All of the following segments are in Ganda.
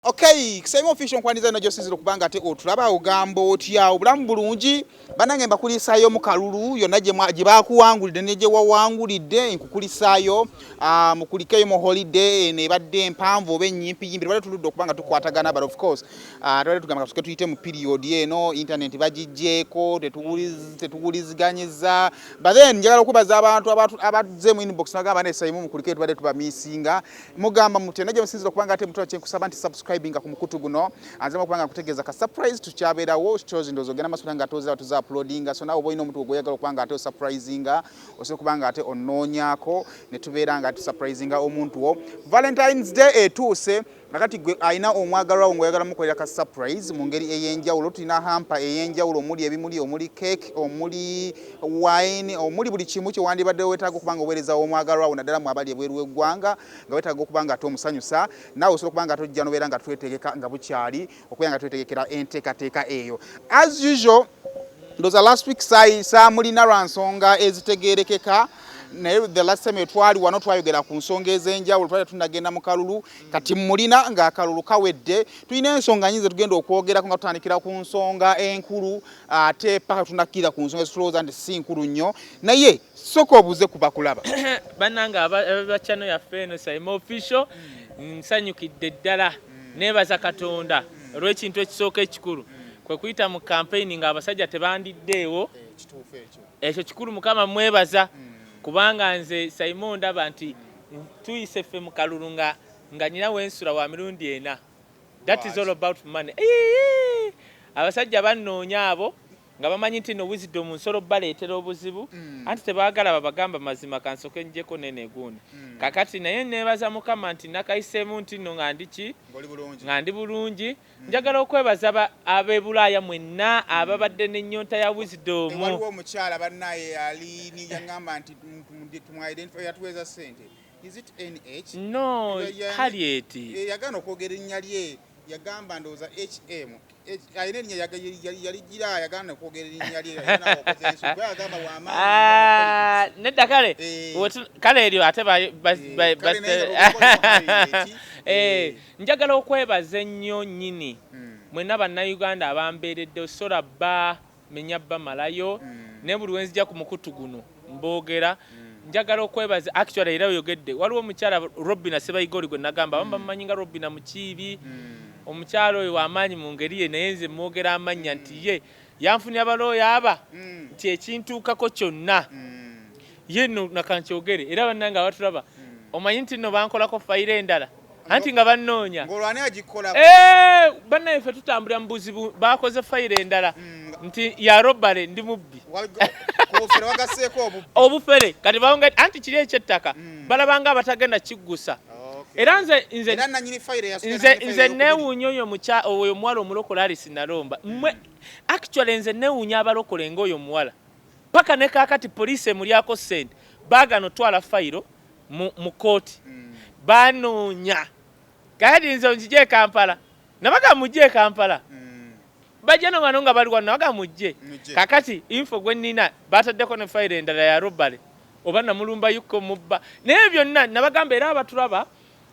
Okay, Saimo Official nkwaniza nagyosinzira okubanga ate otulaba ogamba otya obulamu bulungi. Bannange, mbakulisaayo mu kalulu yonna gye bakuwangulidde ne gye wawangulidde, nkukulisaayo. Mukulikeyo mu holiday eno ebadde empanvu oba ennyimpi-yimpi. Tubadde tuludde okuba nga tukwatagana, but of course tubadde tugamba katuke tuyite mu period eno, internet bagiggyeeko, tetuwuliziganyiza. But then njagala okubaza abantu abazze mu inbox nagamba ne Saimo mukulikeyo, tubadde tubamisinga. Mugamba mutya najja musinzira okubanga ate mutula. Kyenkusaba nti subscribinga ku mukutu guno, anzema okubanga nkutegeeza ka surprise tukyabeerawo shows ndowooza ogenda maaso nga toza tuza uploadinga. So nawe oba olina omuntu ogweyagala okubanga ate osurprisinga, osobola okubanga ate onoonyaako ne tubeera nga tusurprisinga omuntu wo. Valentines Day etuuse nakati, gwe alina omwagalwa wo ng'oyagala mukolera ka surprise mu ngeri ey'enjawulo, tulina hamper ey'enjawulo omuli ebimuli, omuli cake, omuli wine, omuli buli kimu kyewandibadde weetaaga okuba nga oweereza omwagalwa wo, naddala mu abali ebweru w'eggwanga nga weetaaga okuba nga ate omusanyusa. Naawe osobola okuba nga ate ojja nobeera nga twetegeka nga bukyali okubeera nga twetegekera enteekateeka eyo. As usual, ndowooza last week saamulina lwa nsonga ezitegeerekeka, naye the last time etwali wano twayogera ku nsonga ez'enjawulo, twali tunagenda mu kalulu. Kati mulina ng'akalulu kawedde, tulina ensonga nyingi zetugenda okwogerako nga tutandikira ku nsonga enkulu ate paka tunakkirira ku nsonga ezitulowooza nti si nkulu nnyo. Naye sooka obuuze ku bakulaba. Bannange aba channel yaffe eno Saimo Official, nsanyukidde ddala, neebaza Katonda olw'ekintu ekisooka ekikulu kwe kuyita mu campaign ng'abasajja tebandiddeewo. Kituufu ekyo. Ekyo kikulu, Mukama mwebaza, kubanga nze Saimo ndaba nti tuyise ffe mu kalulu nga nyina wensula wa mirundi ena. That is all about money. Eeeh! Abasajja bannoonya abo nga bamanyi nti no Wisdom nsobola obbaleetera obuzibu, anti tebaagala babagamba mazima. Kansooke njeko nene egundi kakati, naye neebaza Mukama nti nakayiseemu nti nno nga ndi ki? Ng'oli bulungi. Nga ndi bulungi. Njagala okwebaza ab'e Bulaaya mwenna ababadde n'ennyonta ya Wisdom. Waliwo omukyala bannaye yali yaŋŋamba nti tumwidentify, yatuweeza ssente. Is it NH? No. Harriet. Yagaana okwogera erinnya lye, yagamba ndowooza HM. Alina erinnya yaligira, yagaana okwogera erinnya lye. Yalina okoze ensobi, kuba yagamba w'amaanyi. Ah, nedda, kale. Kale eryo ate Kale naye nga bw'okola Harriet, Njagala okwebaza ennyo nnyini mwenna Bannayuganda abambeeredde. Osobola bba menya bba malayo, naye buli wenzija ku mukutu guno mboogera. Njagala okwebaza actually, era oyogedde, waliwo omukyala Robina Sebayigoli gwe nagamba, abamu bamumanyi nga Robina Mukiibi. Omukyala oyo w'amaanyi mu ngeri ye, naye nze mwogera amannya nti ye yanfunira balooya aba nti ekintuukako kyonna ye nno nakankyogere. Era bannange abatulaba, omanyi nti nno bankolako fayiro endala anti nga bannoonya. Ng'olwani agikola? Eh, bannaye ffe tutambulira mu buzibu. Bakoze fayiro endala nti ya robbery, ndi mubbi. Kubufere wagaseeko obubbi. Obufere. Kati bawonga anti kiri ekyettaka, balabanga abatagenda kiggusa. Era nze Era nanyini fayiro yasooka nze nanyini nze fayiro ey'okubiri. Neewuunya oyo oyo omuwala omulokole Alice Nalomba. Mmwe actually nze neewuunya abalokole ng'oyo omuwala, paka ne kaakati poliisi emulyako ssente, baagana otwala fayiro mu kooti. Banoonya kati nze nzije e Kampala, nabaga mujje e Kampala. Bajja no wano nga bali wano, nabaga mujje. Mujje. Kakati info gwe nnina, bataddeko ne fayiro endala ya robbery oba namulumba yukko mubba, naye byonna nabagamba. Era abatulaba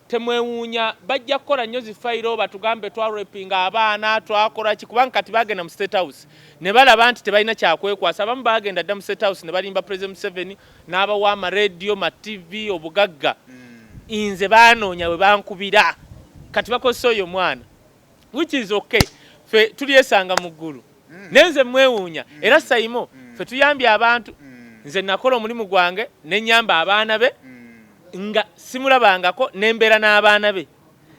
temwewuunya, bajja kukola nnyo zi fayiro batugambe twarepinga abaana, twakola ki, kubanga kati bagenda mu State House ne balaba nti tebalina kyakwekwasa. Abamu bagenda dda mu State House ne balimba President Museveni n'abawa amarediyo, ma TV, obugagga. Nze banoonya bwe bankubira, kati bakozesa oyo omwana, which is okay, fe tulyesanga mu ggulu. Naye nze mwewuunya era Saimo, fe tuyambye abantu. Nze nakola omulimu gwange nenyamba abaana be nga simulabangako, nembeera n'abaana be,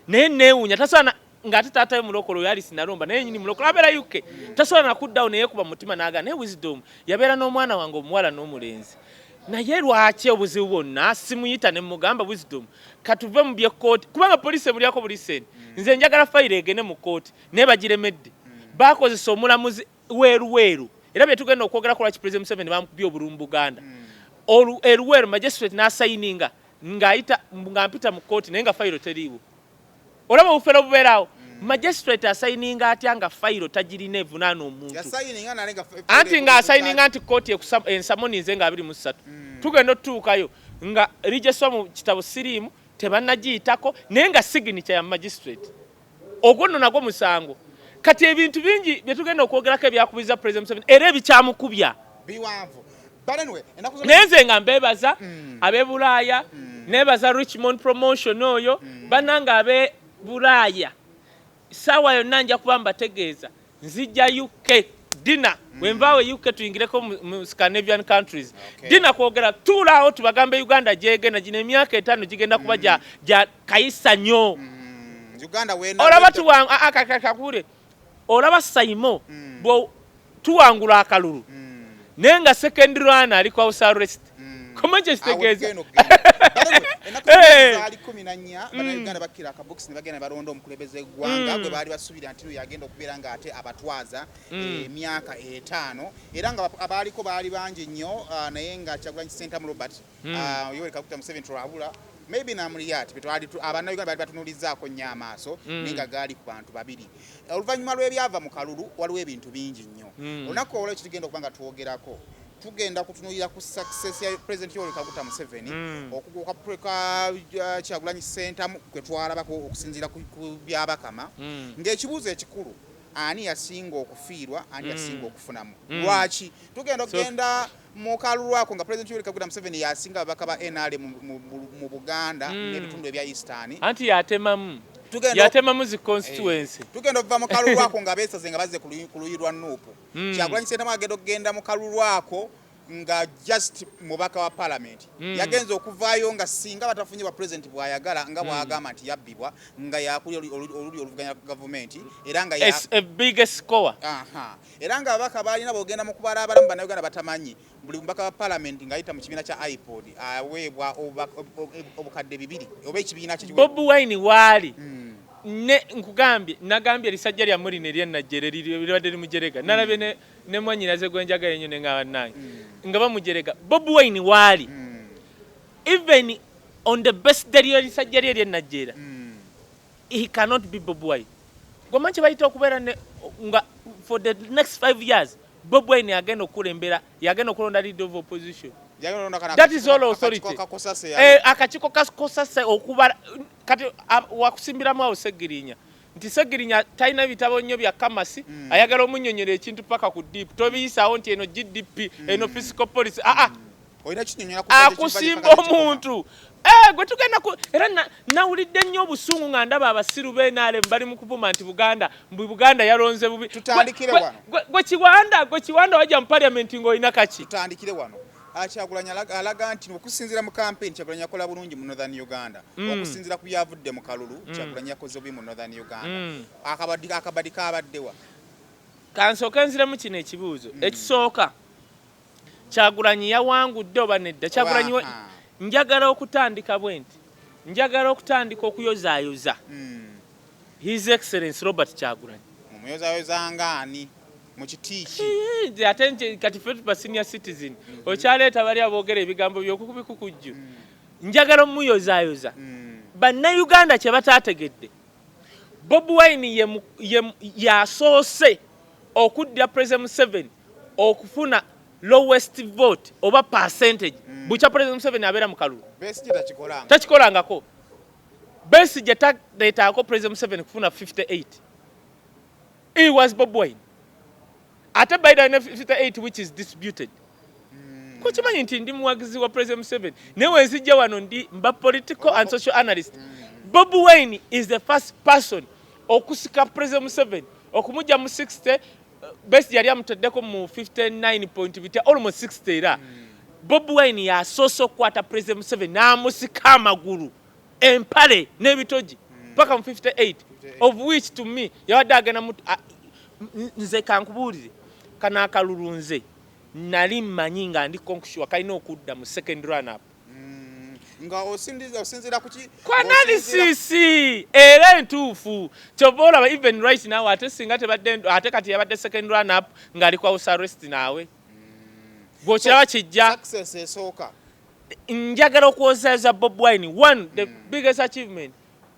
naye neewuunya tasobola ng'ate taata we mulokole oyo Alice Nalomba, naye nyini mulokole abeera UK, tasobola nakuddawo neyekuba mu mutima n'agamba, naye Wisdom yabeera n'omwana wange omuwala n'omulenzi, naye lwaki obuzibu bwonna simuyita ne mugamba, "Wisdom, katuve mu byekkooti," kubanga poliisi emulyako buli sente. Nze njagala fayiro egende mu kkooti, naye bagiremedde. Bakozesa omulamuzi weeruweeru, era bye tugenda okwogerako lwaki President Museveni bamukubye obululu mu Buganda. Eruweeru magistrate n'asayininga ng'ayita nga mpita mu kkooti, naye nga fayiro teriiwo. Olaba obufere obubeeraawo? Magistrate asayininga atya nga fayiro tagirina evunaana omuntu? Yasayininga nale nga Anti ng'asayininga nti kkooti ensamoninze nga 23 tugenda otutuukayo nga register mu kitabo siriimu, tebannagiyitako, naye nga signature ya magistrate. Ogwo nno nagwo musango. Kati ebintu bingi bye tugenda okwogerako ebyakubiza President Museveni era ebikyamukubya. Biwanvu. But anyway, ennaku zonna Naye nze nga mbeebaza ab'e Bulaaya, neebaza Richmond Promotion oyo, bannange ab'e Bulaaya. Ssaawa yonna nja kuba mbategeeza nzija UK dinner wenvaawo e UK tuyingireko mu Scandinavian countries. Dinner kwogera tuulaawo tubagambe Uganda gyegenda gino emyaka 5 gigenda kuba gya kayisa nnyo. Uganda wena olaba kakule olaba Saimo bwo tuwangula akalulu naye nga second run ali ku house arrest. Koma kitegeeza. Zaali 14 Bannayuganda bakkira akabokisi ne bagenda ne balonda omukulembeze w'eggwanga gwe baali basuubira nti yagenda okubeera ng'ate abatwaza emyaka 5, era nga abaaliko baali bangi nnyo, naye nga Kyagulanyi Ssentamu Robert, Yoweri Kaguta Museveni Twabula, maybe Namuliyati Abannayuganda baali batunuulizzaako nnyo amaaso, naye nga gaali ku bantu babiri. Oluvannyuma lw'ebyava mu kalulu waliwo ebintu bingi nnyo. Olunaku olwaleero kitugenda okuba nga twogerako, tugenda kutunuulira ku success ya President Yoweri Kaguta Museveni, okuguka ka Kyagulanyi Ssentamu kwe twalabako okusinziira ku byabakama, ng'ekibuuzo ekikulu, ani yasinga okufiirwa, ani yasinga okufunamu? Lwaki tugenda okugenda mu kalulu ako nga President Yoweri Kaguta Museveni yasinga ababaka ba NRM mu Buganda n'ebitundu ebya Eastern? Anti yatemamu. Yatemamu zi constituency. Tugenda okuva mu kalulu ako nga beesaze nga bazze ku luyi lwa NUP. Kyagulanyi Ssentamu agenda okugenda mu kalulu ako nga just mubaka wa parliament. Yagenze okuvaayo nga singa batafunye bwa president bw'ayagala nga bw'agamba nti yabbibwa, nga yakuli oluli oluvuganya gavumenti, era nga a biggest score. Aha. Era nga ababaka balina bw'ogenda mu kubala abalamu Bannayuganda batamanyi, buli mubaka wa parliament ng'ayita mu kibiina kya IPOD aweebwa obukadde 2 oba ekibiina kye. Bobi Wine waali ne nkugambye, nagambye erisajja lyammwe lino eryennajjere libadde limujerega, nalabye ne mwannyinaze gwe njagala ennyo ne nga bannange nga bamujerega. Bobi Wine waali even on the best day erisajja lye eryennajjera, he cannot be Bobi Wine. Goma kye bayita okubeera ne nga for the next 5 years Bobi Wine yagenda okukulembera, yagenda okulonda leader of opposition. That is all authority. Akakiiko ka COSASE okuba kati wakusimbiramu awo Segirinya nti Segirinya talina bitabo nnyo bya kamasi, ayagala omunnyonnyola ekintu paka ku deep, tobiyisaawo nti eno GDP, eno fiscal policy, aa akusimba omuntu gwe tugenda ku. Era nawulidde nnyo obusungu nga ndaba abasiru b'NRM bali mu kuvuma nti Buganda, mbu Buganda yalonze bubi. Tutandikire wano. Gwe Kiwanda wajja mu parliament ng'olina kaki? Tutandikire wano. Kyagulanyi alaga nti okusinziira mu campaign Kyagulanyi yakola bulungi mu Northern Uganda. Okusinziira ku byavudde mu kalulu, Kyagulanyi yakoze bubi mu Northern Uganda. Akabadi kabaddewa? Kansooke nziremu kino ekibuuzo ekisooka: Kyagulanyi yawangudde oba nedda? Kyagulanyi njagala okutandika bwe nti, njagala okutandika okuyozaayoza His Excellence Robert Kyagulanyi. Mumuyozayoza ani, mu kiti ki? Ate nje kati ffe tuba senior citizen, okyaleeta bali aboogera ebigambo by'okukubikukujju. Njagala omuyozaayoza. Bannayuganda kye bataategedde, Bobi Wine yasoose okuddira President Museveni okufuna lowest vote oba percentage bukya President Museveni abeera mu kalulu. Besigye takikolanga. Takikolangako. Besigye taleetaako President Museveni kufuna 58. It was Bobi Wine. Ate by the way, 58 which is disputed. Kukimanyi nti ndi muwagizi wa President Museveni, naye wenzijja wano ndi mba political and social analyst. Bobi Wine is the first person okusika President Museveni okumujja mu 60. Besigye yali amutaddeko mu 59 point bitya, almost 60. Era Bobi Wine yasoose okukwata President Museveni n'amusika amagulu, empale n'ebitogi paka mu 58, of which to me yabadde agenda mu nze kankubuulire, kano akalulu nze nali mmanyi nga ndi concusure kalina okudda mu second run up. Nga osinziira ku ki? Ku analysis era entuufu. Kyova olaba even right now, ate singa tebadde, ate kati yabadde second run up ng'ali ku house arrest, naawe gw'okiraba kijja. Success esooka. Njagala okwozaza Bobi Wine. One, the biggest achievement,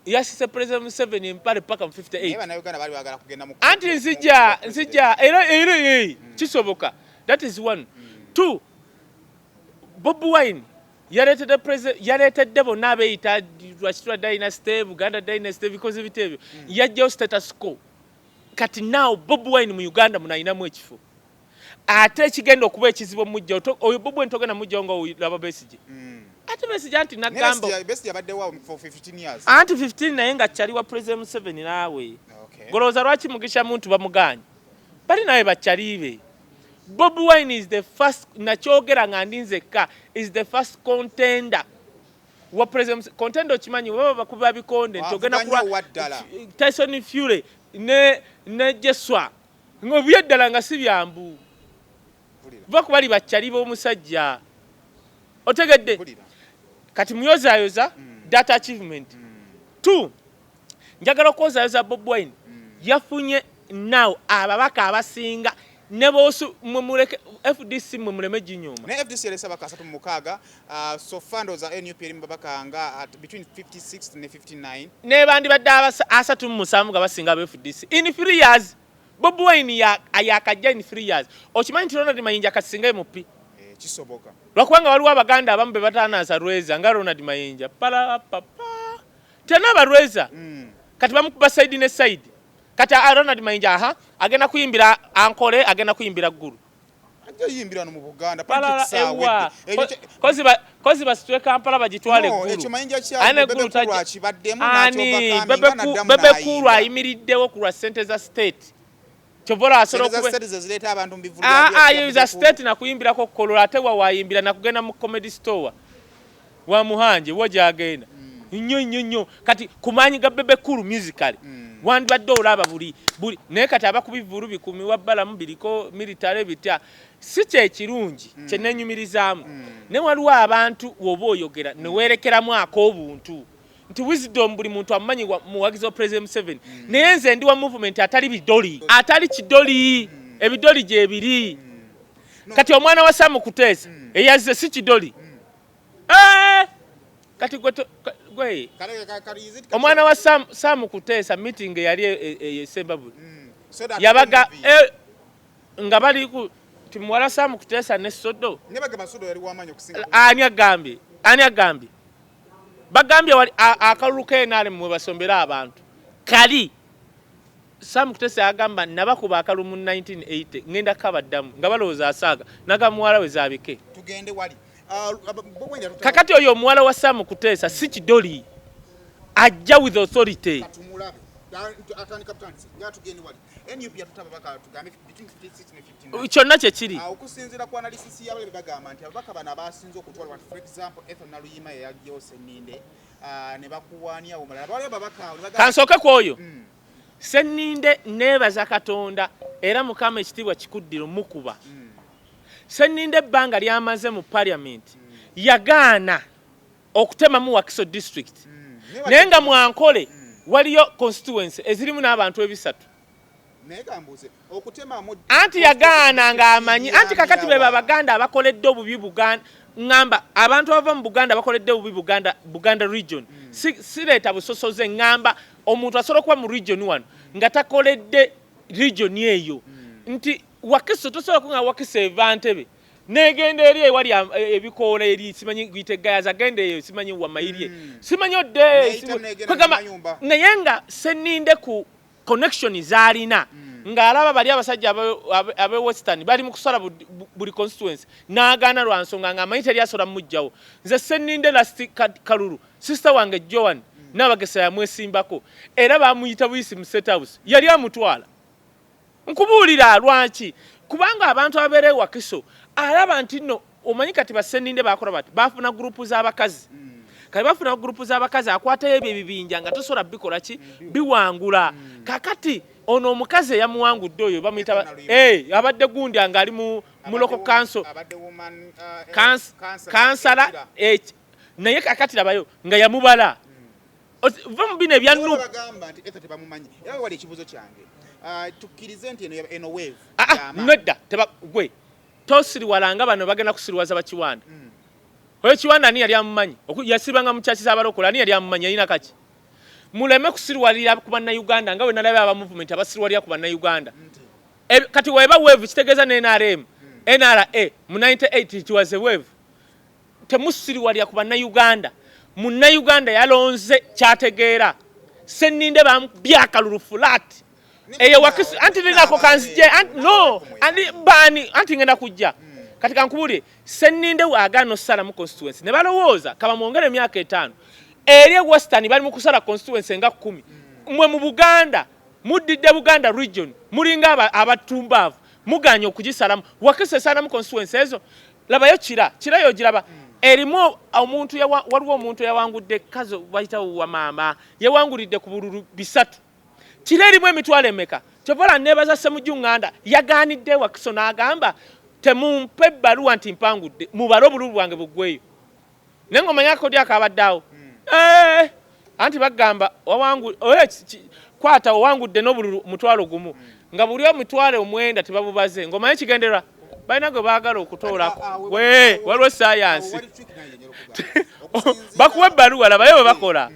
yasise President Museveni empale paka mu 58. Naye Bannayuganda baali baagala kugenda mu Anti nzija era kisoboka. That is one. Two, Bobi Wine Yaleetedde president, yaleetedde bonna abeeyita Rwakitura dynasty, Buganda dynasty, ebikozi biti ebyo. Yajjawo status quo. Kati now Bobi Wine mu Uganda muno alinamu ekifo, ate ekigenda okuba ekizibu omujja oyo Bobi Wine togenda mujjawo nga olaba Besigye. Ate Besigye anti nagamba Besigye abaddewo for 15 years. Anti 15 naye nga kyali wa President Museveni naawe. Golowooza lwaki Mugisha Muntu bamuganye? Bali nawe bakyalibe. Bobi Wine is the first, nakyogera nga ndi nzekka, is the first contender wa President. Contender okimanyi, baba bakuba bikonde nti ogenda Avuganya kuba wa ddala. Tyson Fury ne Joshua ng'obye ddala nga si byambu. Mpulira. Va kubali bakyali b'omusajja, otegedde? Mpulira. Kati muyozayoza that achievement. Two, njagala okwozayoza Bobi Wine. Yafunye now ababaka abasinga ne boosu mwe muleke FDC, mwe muleme ginyuma. Naye FDC erese ababaka 36. So far ndowooza NUP eri mu babaka nga at between 56 ne 59. Ne bandibadde 37 nga basinga aba FDC in 3 years. Bobi Wine yakajja in 3 years. Okimanyi nti Ronald Mayinja kasinga MP? Eh, kisoboka. Lwakubanga waliwo Abaganda abamu be batanaasa lweza nga Ronald Mayinja palapapa tenaaba lweza. Kati bamukuba side ne side. Kati Ronald Mayinja aha agenda kuyimbira Ankole, agenda kuyimbira Ggulu. Ajja yimbira wano mu Buganda. Palala Politics ewa awedde. Kozi basitule Kampala bagitwale No, Eggulu. ekyo Mayinja kya Ane Bebe Eggulu Cool akibaddemu Ani n'akyovakaminga n'addamu Bebe Cool n'ayimba. ayimiriddewo ku lwa ssente za state, kyova olaba asobola Sente za okuba state ze zireeta abantu mu bivvulu Ah, bya ah, bya za Bebe Cool. state nakuyimbirako Kololo, ate wa wayimbira nakugenda mu Comedy Store wa Muhanje wa gyagenda nnyo nnyo nnyo. Kati ku maanyi ga Bebe Cool musically wandibadde olaba buli buli, naye kati abakuba bivvulu bikumi wa bbalamu biriko military bitya, si kyekirungi kyenenyumirizaamu. Naye waliwo abantu woba oyogera newerekeramu ak'obuntu nti wisdom buli muntu amumanyi muwagizi wa President Museveni, naye nze ndi wa movement atali bidoli, atali kidoli. Ebidoli gyebiri. Kati omwana wa Samu Kuteesa eyazze si kidoli. Eh! Kati gwe gwe Kale, is it omwana wa Sam Kuteesa meeting eyali e Sembabule So that yabaga movie. Nga bali ku ti muwala Sam Kuteesa ne Sodo. Ne bagamba Sodo yali w'amaanyi okusinga. Ani agambye? Ani agambye? Bagambye wali akalulu k'NRM mwe basombera abantu. Kali Sam Kutesa yagamba nabakuba akalulu mu 1980, ngenda kabaddamu, nga balowooza asaaga naga muwala we zaabike. Tugende wali. Ah, Bobi Wine Kakati oyo omuwala wa Sam Kutesa si kidoli, ajja with authority. Katumulabe. Atandika butandisi. Nga tugende wali. NUP yatuta ababaka tugambe between 56 ne 59. Kyonna kyekiri. Ah, okusinziira ku analysis y'abalabe bagamba nti ababaka bano abasinze okutwala, for example Ethel Naluyima yeyajjawo Senninde, ah, ne bakuwaanya omulala, waliwo ababaka awo ne bagamba Kansooke ku oyo Senninde. Neebaza Katonda era Mukama ekitiibwa kikuddiro mukuba. Senninde ebbanga lyamaze mu parliament yagaana okutemamu Wakiso District, naye nga mwankole waliyo constituency ezirimu n'abantu 300. Naye kambuuze, okutemamu Anti yagaana ng'amanyi anti kakati be Babaganda abakoledde obubi Buganda. Ŋŋamba abantu abava mu Buganda bakoledde obubi Buganda, Buganda region. Sireeta busosoze, ŋŋamba omuntu asobola okuba mu region wano nga takoledde region eyo. Nti Wakiso tosobola kuŋŋamba Wakiso eva Ntebe negenda eri ewali ebikoola eri, simanyi guyite Gayaza, genda eyo simanyi Wamayirye, simanyi odde Neyitamu negenda kwegamba mu mayumba. Naye nga Seninde ku connection zaalina ng'alaba bali abasajja abe Western bali mu kusala buli constituency, n'agaana lwa nsonga ng'amanyi teri asobola mumuggyawo. Nze Seninde last kalulu sister wange Joan Nabagesa yamwesimbako era bamuyita buyisi mu State House, yali amutwala. Nkubuulira lwaki, kubanga abantu abeera e Wakiso alaba nti nno omanyi kati Baseninde bakola bati, bafuna gurupu z'abakazi. Kati bafuna gurupu z'abakazi, akwatayo ebyo ebibinja nga tosobola bikola ki biwangula. Kakati ono omukazi eyamuwangudde oyo bamuyita abadde gundi nga ali mu local council Abadde woman kansala Ekira. Naye kakati labayo nga yamubala. Va mu bino ebya NUP. Bagamba nti Ethel tebamumanyi, era wali ekibuuzo kyange. Ah, tukkirize nti eno wave Ah, ah, y'amaanyi. Nedda, gwe tosiriwalanga bano bagenda kusiriwaza Bakiwanda. Oyo Kiwanda ani yali amumanyi? Yasibanga mu kyaki z'abalokole, ani yali amumanyi? Yalina kaki? Muleme kusiriwalira ku Bannayuganda nga bwe nalabye aba movement abasiriwalira ku Bannayuganda. Kati weba wave kitegeeza ne NRM, NRA mu 98 it was a wave. Temusiriwalira ku Bannayuganda. Munnayuganda yalonze kyategeera. Sseninde bamukubye akalulu flat. Eyo Wakiso anti linako kanzije no andi bani anti ngenda kujja. Kati kankubulire, Sseninde agaana osalamu constituency ne balowooza kabamwongere emyaka 5. Eri e Western bali mu kusala constituency nga 10. Mwe mu Buganda muddidde Buganda region mulinga abatumbaavu muganye okugisalamu. Wakiso esalamu constituency ezo. Labayo Kira, Kira yogiraba. Erimu omuntu waliwo omuntu yawangudde kazo bayita wa maama yawangulidde ku bululu 3. Kira erimu emitwalo emeka? Kyovola nebaza Ssemujju Nganda yagaanidde Wakiso n'agamba temumpe ebbaluwa nti mpangudde, mubale obululu bwange buggweyo. Naye ng'omanyi akodi akabadde awo. Anti bagamba kwata owangudde n'obululu 1,000 nga buli omitwalo 9 tebabubaze, ng'omanyi kigendererwa balina gwe baagala okutoolako. Waliwo sayansi bakuwa ebbaluwa, labayo bwe bakola.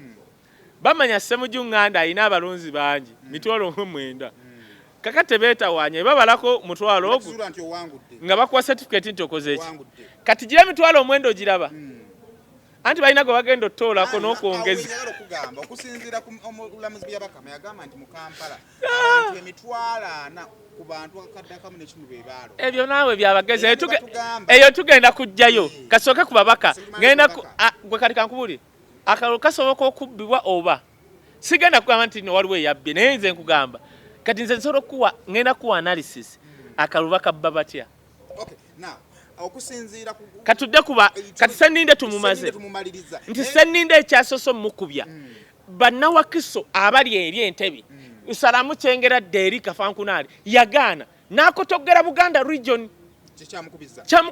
Bamanya Ssemujju Nganda alina abalonzi bangi 90,000. Kakati tebeetawaanya, babalako 1,000 ogwo nga bakuwa certificate nti okoze eki. Kati gira 90,000 ogiraba. Anti balina gwe bagenda otutoolako n'okwongeza. Okusinziira ku omulamuzi Byabakama yagamba nti mu Kampala abantu 40,000 ku bantu 1,500 be baalo. Ebyo naawe byabagezi. Eyo tugenda kujjayo. Kasooke ku babaka. Ngenda gwe kati kankubuulire. Akalulu kasoboka okubbibwa oba sigenda kugamba nti no waliwo eyabbye, naye nze nkugamba kati nze nsobola okukuwa, ngenda kuwa analysis akalulu bakabba batya. Katudde kuba kati Sseninde tumumaze nti Sseninde ekyasoose omukubya bannawakiso abali eri Entebbe nsalamu Kyengera dde eri Kafankunaali yagaana n'akotogera Buganda region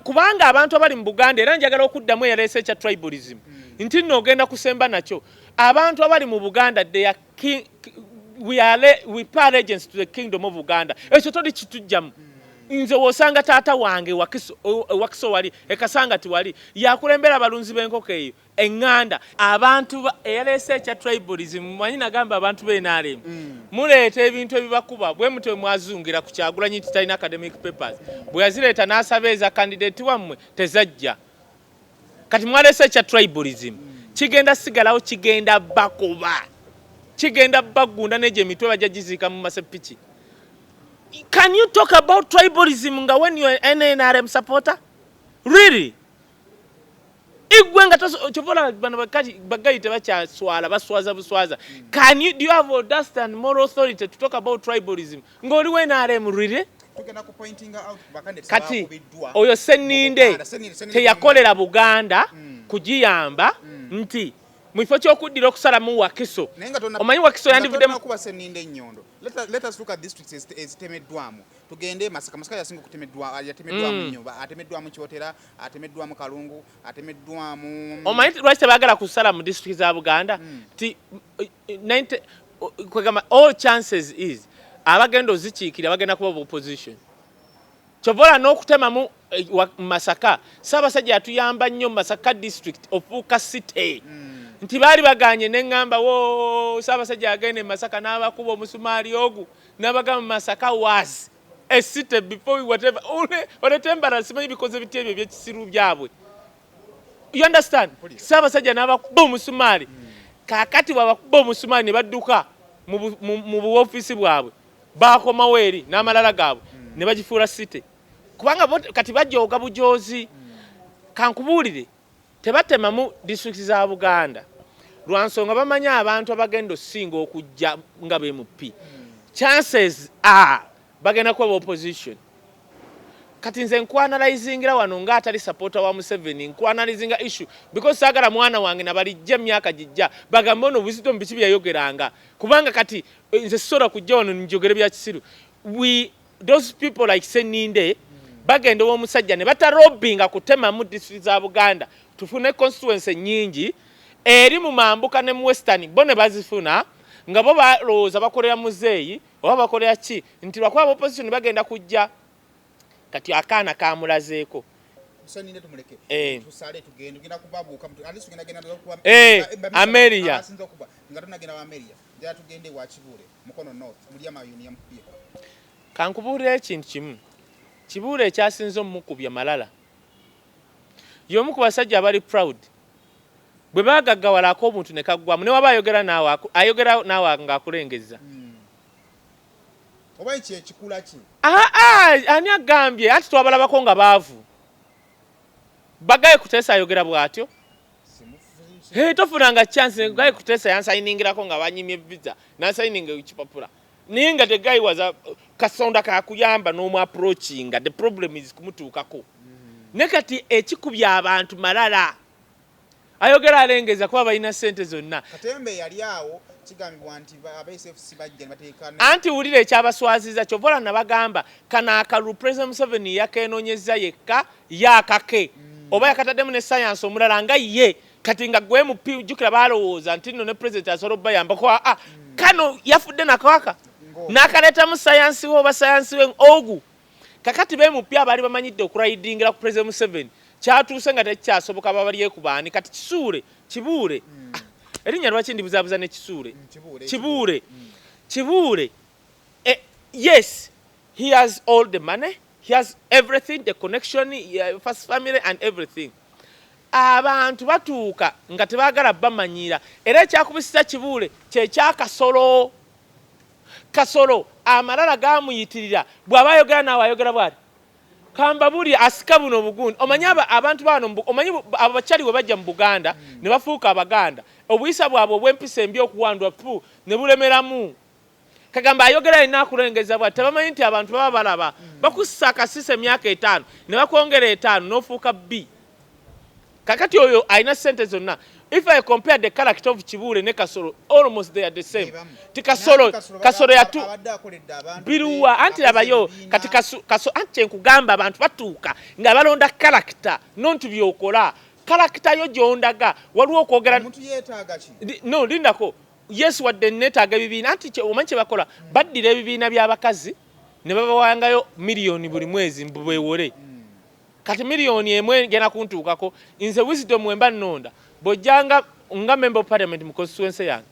kubanga abantu abali mu Buganda, era njagala okuddamu eyaleese ekya tribalism nti nno ogenda kusemba nakyo. Abantu abali mu Buganda, they are king, we pay allegiance to the kingdom of Uganda. Ekyo toli kitujjamu. Nze wosanga taata wange Wakiso wali ekasanga tiwali yakulembera abalunzi b'enkoko eyo eŋŋanda. Abantu eyaleese ekya tribalism, manyi nagamba abantu b'NRM muleeta ebintu ebibakuba bwe mutyo mwazungira ku Kyagulanyi nti talina academic papers, bwe yazireeta n'asaba eza candidate wammwe tezajja. Kati mwaleese ekya tribalism, kigenda sigalawo, kigenda bakuba, kigenda bagunda n'egyo emitwe bajja giziika mu masepiki. Can you talk about tribalism nga when you are an NRM supporter? Really? Igwe nga kyovola bano bakati bagayi tebakyaswala, baswaza buswaza. Can you do you have audacity and moral authority to talk about tribalism ng'oli wa NRM? Really? Kati oyo Sseninde teyakolera Buganda kugiyamba nti mu kifo ky'okuddira okusalamu Wakiso, omanyi Wakiso yandivuddemu. Kuba Sseninde ennyondo. Let us look at districts ezitemeddwamu. Tugende Masaka. Masaka yasinga okutemeddwa, yatemeddwamu nnyo. Atemeddwamu Kyotera, atemeddwamu Kalungu, atemeddwamu. Omanyi lwaki tebaagala kusala mu district za Buganda? Ti kwegamba all chances is abagenda ozikiikirira bagenda kuba opposition. Kyovola n'okutemamu Masaka, Ssaabasajja yatuyamba nnyo Masaka district ofuuka city. Nti baali baganye neŋŋamba wo Ssaabasajja agenda e Masaka n'abakuba omusumaali ogu n'abagamba Masaka was a city before whatever. Olete embala simanyi bikoze biti ebyo ebyekisiru byabwe. You understand? Ssaabasajja n'abakuba omusumaali. Kaakati bw'abakuba omusumaali ne badduka mu buwoofiisi bwabwe, bakomawo eri n'amalala gaabwe ne bagifuula city. Kubanga kati bajooga bujoozi. Kankubuulire, tebatemamu district za Buganda lwa nsonga bamanyi abantu abagenda osinga okujja nga be MP. Chances are bagenda kuba opposition. Kati nze nkwanalizingira wano ng'atali supporter wa Museveni, nkwanalizinga issue because saagala mwana wange nabalijja emyaka gijja bagambe ono wisdom biki byeyayogeranga, kubanga kati nze sisobola kujja wano njogere bya kisiru. We those people like Sseninde bagenda ow'omusajja ne batalobinga kutemamu district za Buganda tufune constituency nnyingi eri mu mambuka ne mu Western, bo ne bazifuna nga bo balowooza bakolera muzeeyi oba bakolera ki, nti lwakuba opposition bagenda kujja. Kati akaana kamulazeeko. Ameria kankubuulira ekintu kimu. Kibuule ekyasinze omukubya malala. Y'omu ku basajja abali proud. Bwe baagaggawala ak'obuntu ne kaggwamu, ne waba ayogera naawe, ayogera naawe ng'akulengezza. Oba ekyo ekikula ki? Aa, ani agambye? Anti twabalabako nga baavu. Bagaye Kuteesa ayogera bw'atyo. Hey, tofunanga chance. Guy Kuteesa yansayiningirako nga banyimye visa, nansayininga ekipapula, naye nga the guy was a kasonda kakuyamba n'omu approachinga. The problem is kumutuukako. Ne kati ekikubya abantu malala, ayogera alengeza kuba balina ssente zonna. Katembe yali awo, kigambibwa nti aba SFC bajja ne bateeka Anti wulira ekyabaswaziza, kyova olaba nabagamba kano akalulu President Museveni yakenoonyeza yekka, yaakake oba yakataddemu ne sayansi omulala nga ye. Kati nga gwe MP, jjukira balowooza nti nno ne president asobola okubayambako. Aa, kano yafudde nakawaka n'akaleetamu sayansi we oba sayansi we ogu. Kakati be MP abaali bamanyidde okulayidingira ku President Museveni, kyatuuse nga tekikyasoboka, babalyekubaani. Kati Kisuule, Kibuule, ah, erinnya lwaki ndibuzaabuza ne Kisuule? Kibuule. Kibuule, Kibuule, yes, he has all the money, he has everything, the connection, yeah, first family and everything. Abantu batuuka nga tebaagala bamanyira. Era ekyakubisiza Kibuule kyekyakasolo. Kasolo amalala gamuyitirira. Bw'aba ayogera naawe ayogera bw'ati, kambabuli asika buno obugundi. Omanyi abantu bano omanyi abo bakyali we bajja mu Buganda ne bafuuka Abaganda, obuyisa bwabwe obw'empisa embi, okuwandwa pu ne bulemeramu. Kagamba ayogera yenna akulengeza bwati, tebamanyi nti abantu baba balaba. Bakussa akasisa emyaka 5 ne bakwongera 5 n'ofuuka bbi. Kakati oyo alina sente zonna. If I compare the character of Kibuule ne Kasolo, almost they are the same. Ti Kasolo, Kasolo yatu biruwa? Anti labayo kati kaso. Anti kyenkugamba, abantu batuuka nga balonda character, nonti byokola. Character yo gyondaga waliwo okwogera. No, lindako. Yes, wadde neetaaga ebibiina. Anti omanyi kye bakola? Baddira ebibiina by'abakazi ne babawangayo miliyoni buli mwezi mbu beewole. Kati miliyoni 1 egenda kuntuukako nze. Wisdom, wemba nnonda, bw'ojjanga nga member of parliament mu constituency yange,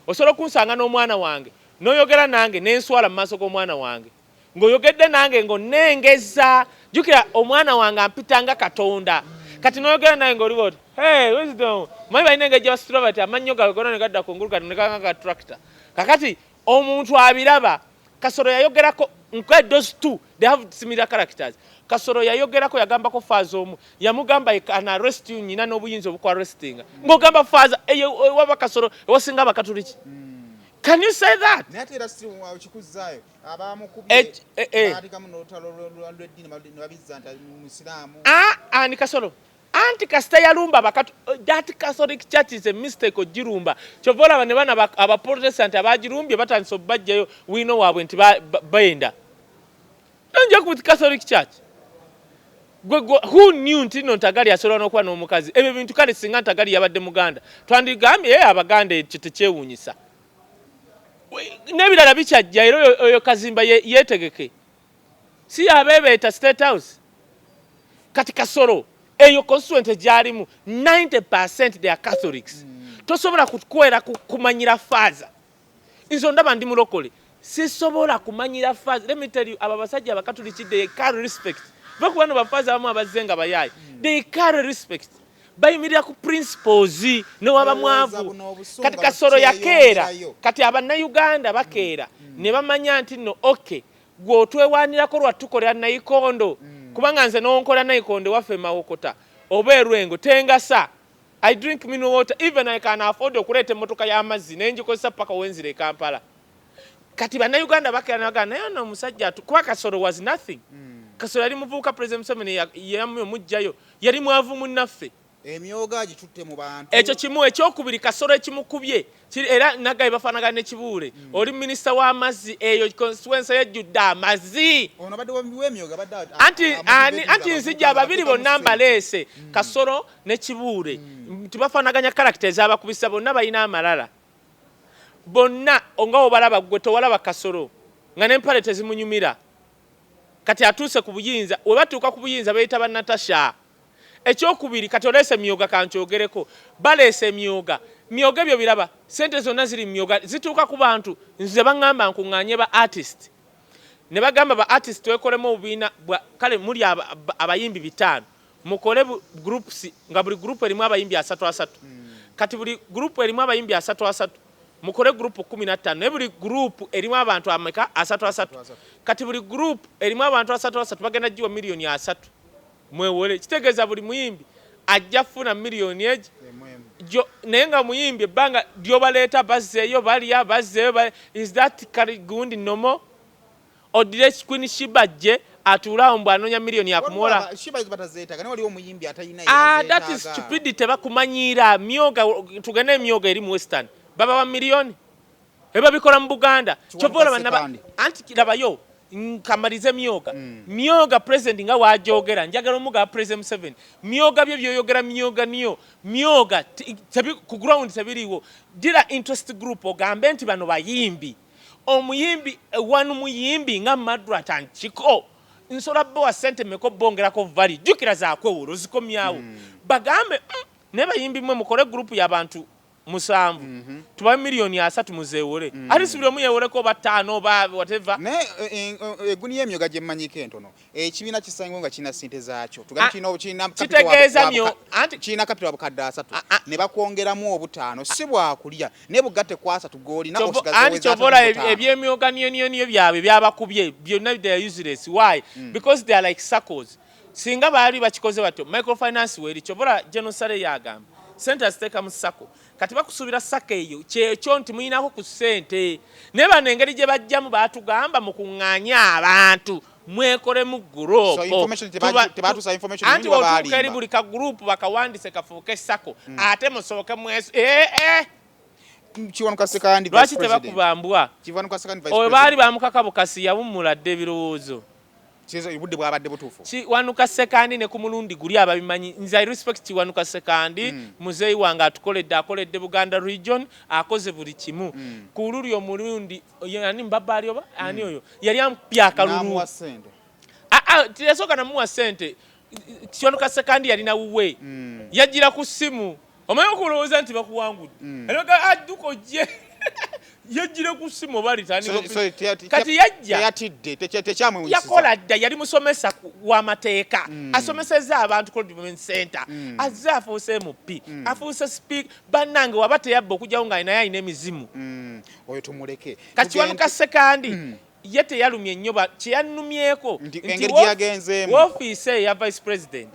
osobola okunsanga n'omwana wange n'oyogera nange n'enswala mu maaso g'omwana wange, ng'oyogedde nange ng'onnengeza. Jjukira omwana wange ampitanga Katonda. Kati n'oyogera nange ng'oli bwoti, "Hey, Wisdom." Manyi balina engeri gye basitula bati amannyo gaabwe gonna ne gadda kungulu, kati ne ganga ka tractor. Kakati omuntu abiraba. Kasolo yayogerako nka those two, they have similar characters. Kasolo yayogerako, yagambako faaza omu, yamugamba, "I can arrest you, nyina n'obuyinza obukw arrestinga." Ng'ogamba faaza eyo waba Kasolo ewasinga Abakatuliki. Can you say that? Naye ate era si kikuzzaayo abamukubye baatekamu n'olutalo lw'eddiini ne babizza nti musiraamu. Ah, ani? Kasolo? Anti kasita yalumba abakatu, that Catholic Church is a mistake ogirumba. Kyova olaba ne bana Abaprotestant abagirumbye batandise obajjayo wiino waabwe nti benda. Don't joke with Catholic Church. Gwe who knew nti no Ntagali asobola n'okuba n'omukazi? Ebyo bintu kale singa Ntagali yabadde Muganda, twandigambye, Abaganda ekyo tekyewuunyisa." N'ebirala bikyajja. Era oyo Kazimba yeetegeke, si yabeebeeta State House. Kati Kasolo eyo constituent gyalimu 90% they are Catholics. Tosobola kukwera kumanyira faaza. Nze ondaba ndi mulokole, sisobola kumanyira faaza. Let me tell you, abo abasajja Abakatuliki, they carry respect. Va ku bano bafaaza abamu abazze nga bayaayi. They carry respect, bayimirira ku principles newaba mwavu. Kati Kasolo yakeera, kati Abannayuganda bakeera ne bamanya nti nno okay, gwe otwewanirako lwatukolera nayikondo, kubanga nze nonkola nayikondo waffe Mawokota oba Erwengo tengasa. I drink mineral water, even I can afford okuleeta emmotoka y'amazzi nengikozesa paka wenzira e Kampala. Kati Bannayuganda bakeera nabagamba, naye ono omusajja kuba Kasolo was nothing. Kasolo yali muvubuka, President Museveni yamu omuggyayo, yali mwavu munnaffe. Emyoga agitutte mu bantu. Ekyo kimu. Ekyokubiri, Kasolo ekimukubye era nagaye bafaanagana ne Kibuule. Oli minisita w'amazzi, eyo constituency yejjudde amazzi. Ono abadde w'emyoga, abadde Anti anti nzija ababiri bonna mbaleese, Kasolo ne Kibuule, nti bafaanaganya character ezabakubisa. Bonna balina amalala bonna nga obalaba. Gwe tewalaba Kasolo nga n'empale tezimunyumira? Kati atuuse ku buyinza. We batuuka ku buyinza beeyita ba Natasha. Ekyokubiri, kati oleese emyoga, kankyogereko. Baleese emyoga, myoga ebyo biraba sente zonna ziri mu myoga zituuka ku bantu. Nze baŋŋamba nkuŋŋaanye ba artist, ne bagamba ba artist twekolemu obubiina bwa kale muli abayimbi bitaano. Mukole groups nga buli group erimu abayimbi asatu asatu. Kati buli group erimu abayimbi asatu asatu, mukole group 15, naye buli group erimu abantu ameka? Asatu asatu. Kati buli group erimu abantu asatu asatu, bagenda giwa miliyoni 30 mwewole. Kitegeeza buli muyimbi ajja kufuna miliyoni egi jo, naye nga muyimbi ebbanga lyobaleeta bazzeeyo balya, bazzeeyo. Is that gundi nomo odire Queen Shiba jje atuule awo mbw anoonya miliyoni yakumuwola? Ah, that is stupidity. Tebakumanyiira myoga. Tugende emyoga eri mu Western, babawa miliyoni, ebabikola mu Buganda. Kyova olaba anti labayo nkamalize myoga. Myoga president nga wajogera, njagala omuga President Museveni, myoga byo byoyogera, myoga niyo myoga ku ground tebiriwo. Gira interest group, ogambe nti bano bayimbi, omuyimbi wanu, muyimbi nga Madrat Ankiko, nsobola bowa sente meko bongerako vali jjukira zakwewolo ozikomyawo. Bagambe, naye bayimbi mwe mukole group y'abantu musanvu, tubawe miliyoni 30 muzeewole. Ate si buli omu yeewoleko oba ttaano oba whatever. Naye eguni y'emyoga gye mmanyiko entono, ekibiina kisangibwa nga kirina ssente zaakyo. Kitegeeza kirina capital 300,000, ne bakwongeramu obutaano, si bwakulya, naye bugatte ku asatu g'olina. Anti kyovola ebyemyoga niyoniyoniyo byabwe byabakubye byonna, they are useless. Why? Because they are like circles. Singa baali bakikoze batyo, microfinance weeri. Kyovola General yagamba sente aziteeka mu SACCO. Kati bakusuubira SACCO eyo kyekyo nti muyinako ku ssente, naye bano engeri gye bajjamu batugamba mukuŋŋaanye abantu mwekolemu group. Anti otuuka eri buli ka group bakawandise kafuuke SACCO. Ate musooke mwesu eh, eh. Lwaki tebakubambwa oyo? Baali bamukaka bukasi, yawummula dde ebirowoozo. Obudde bwabadde butuufu. Kiwanuka Sekandi ne ku mulundi guli ababimanyi, nze I respect Kiwanuka Sekandi. Muzeeyi wange atukoledde, akoledde Buganda region, akoze buli kimu. Ku luli omulundi ani Mbabaali oba ani oyo yali amupya akalulu, ah, ah, teyasooka namuwa ssente. Kiwanuka Sekandi yalina wuwe. Yajjira ku ssimu, omanyi okulowooza nti bakuwangudde, adduka ojje, yajjire ku ssimu oba kati yajja. Yakola dda, yali musomesa w'amateeka. Asomesezza abantu ku development center. Azze afuuse MP, afuuse speaker. Bannange, waba teyabba okugyawo nga naye alina emizimu. Oyo tumuleke. Kakiwanuka Sekandi ye teyalumye nnyo, kyeyanumyeko nti woofiisi eya vice president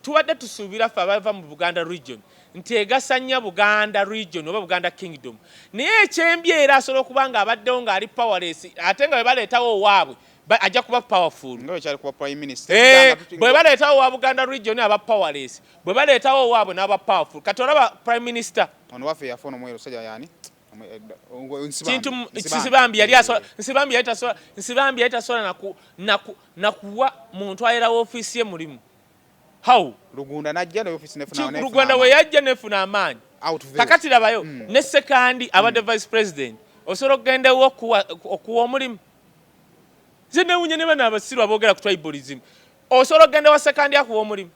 tubadde tusuubira ffe abava mu Buganda region nti egasa nnyo Buganda region oba Buganda kingdom, naye ekyembi era asobola okuba nga abaddewo ng'ali powerless, ate nga bwe baleetawo owaabwe ajja kuba powerful. Eh, bwe baleetawo owa Buganda region aba powerless, bwe baleetawo owaabwe n'aba powerful. Kati olaba prime minister kintu Nsibambi yali Nsibambi yali tasobola nakuwa muntu ayerawo ofiisi ye mulimu. How? Lugunda najja ne office nefuna. Lugunda we yajja nefuna amaanyi. Kakati labayo ne Sekandi abadde vice president, osobola okugendawo okuwa omulimu? Nze newunya ne bano abasiru aboogera ku tribalism. Osobola okugenda wa Sekandi akuwa omulimu?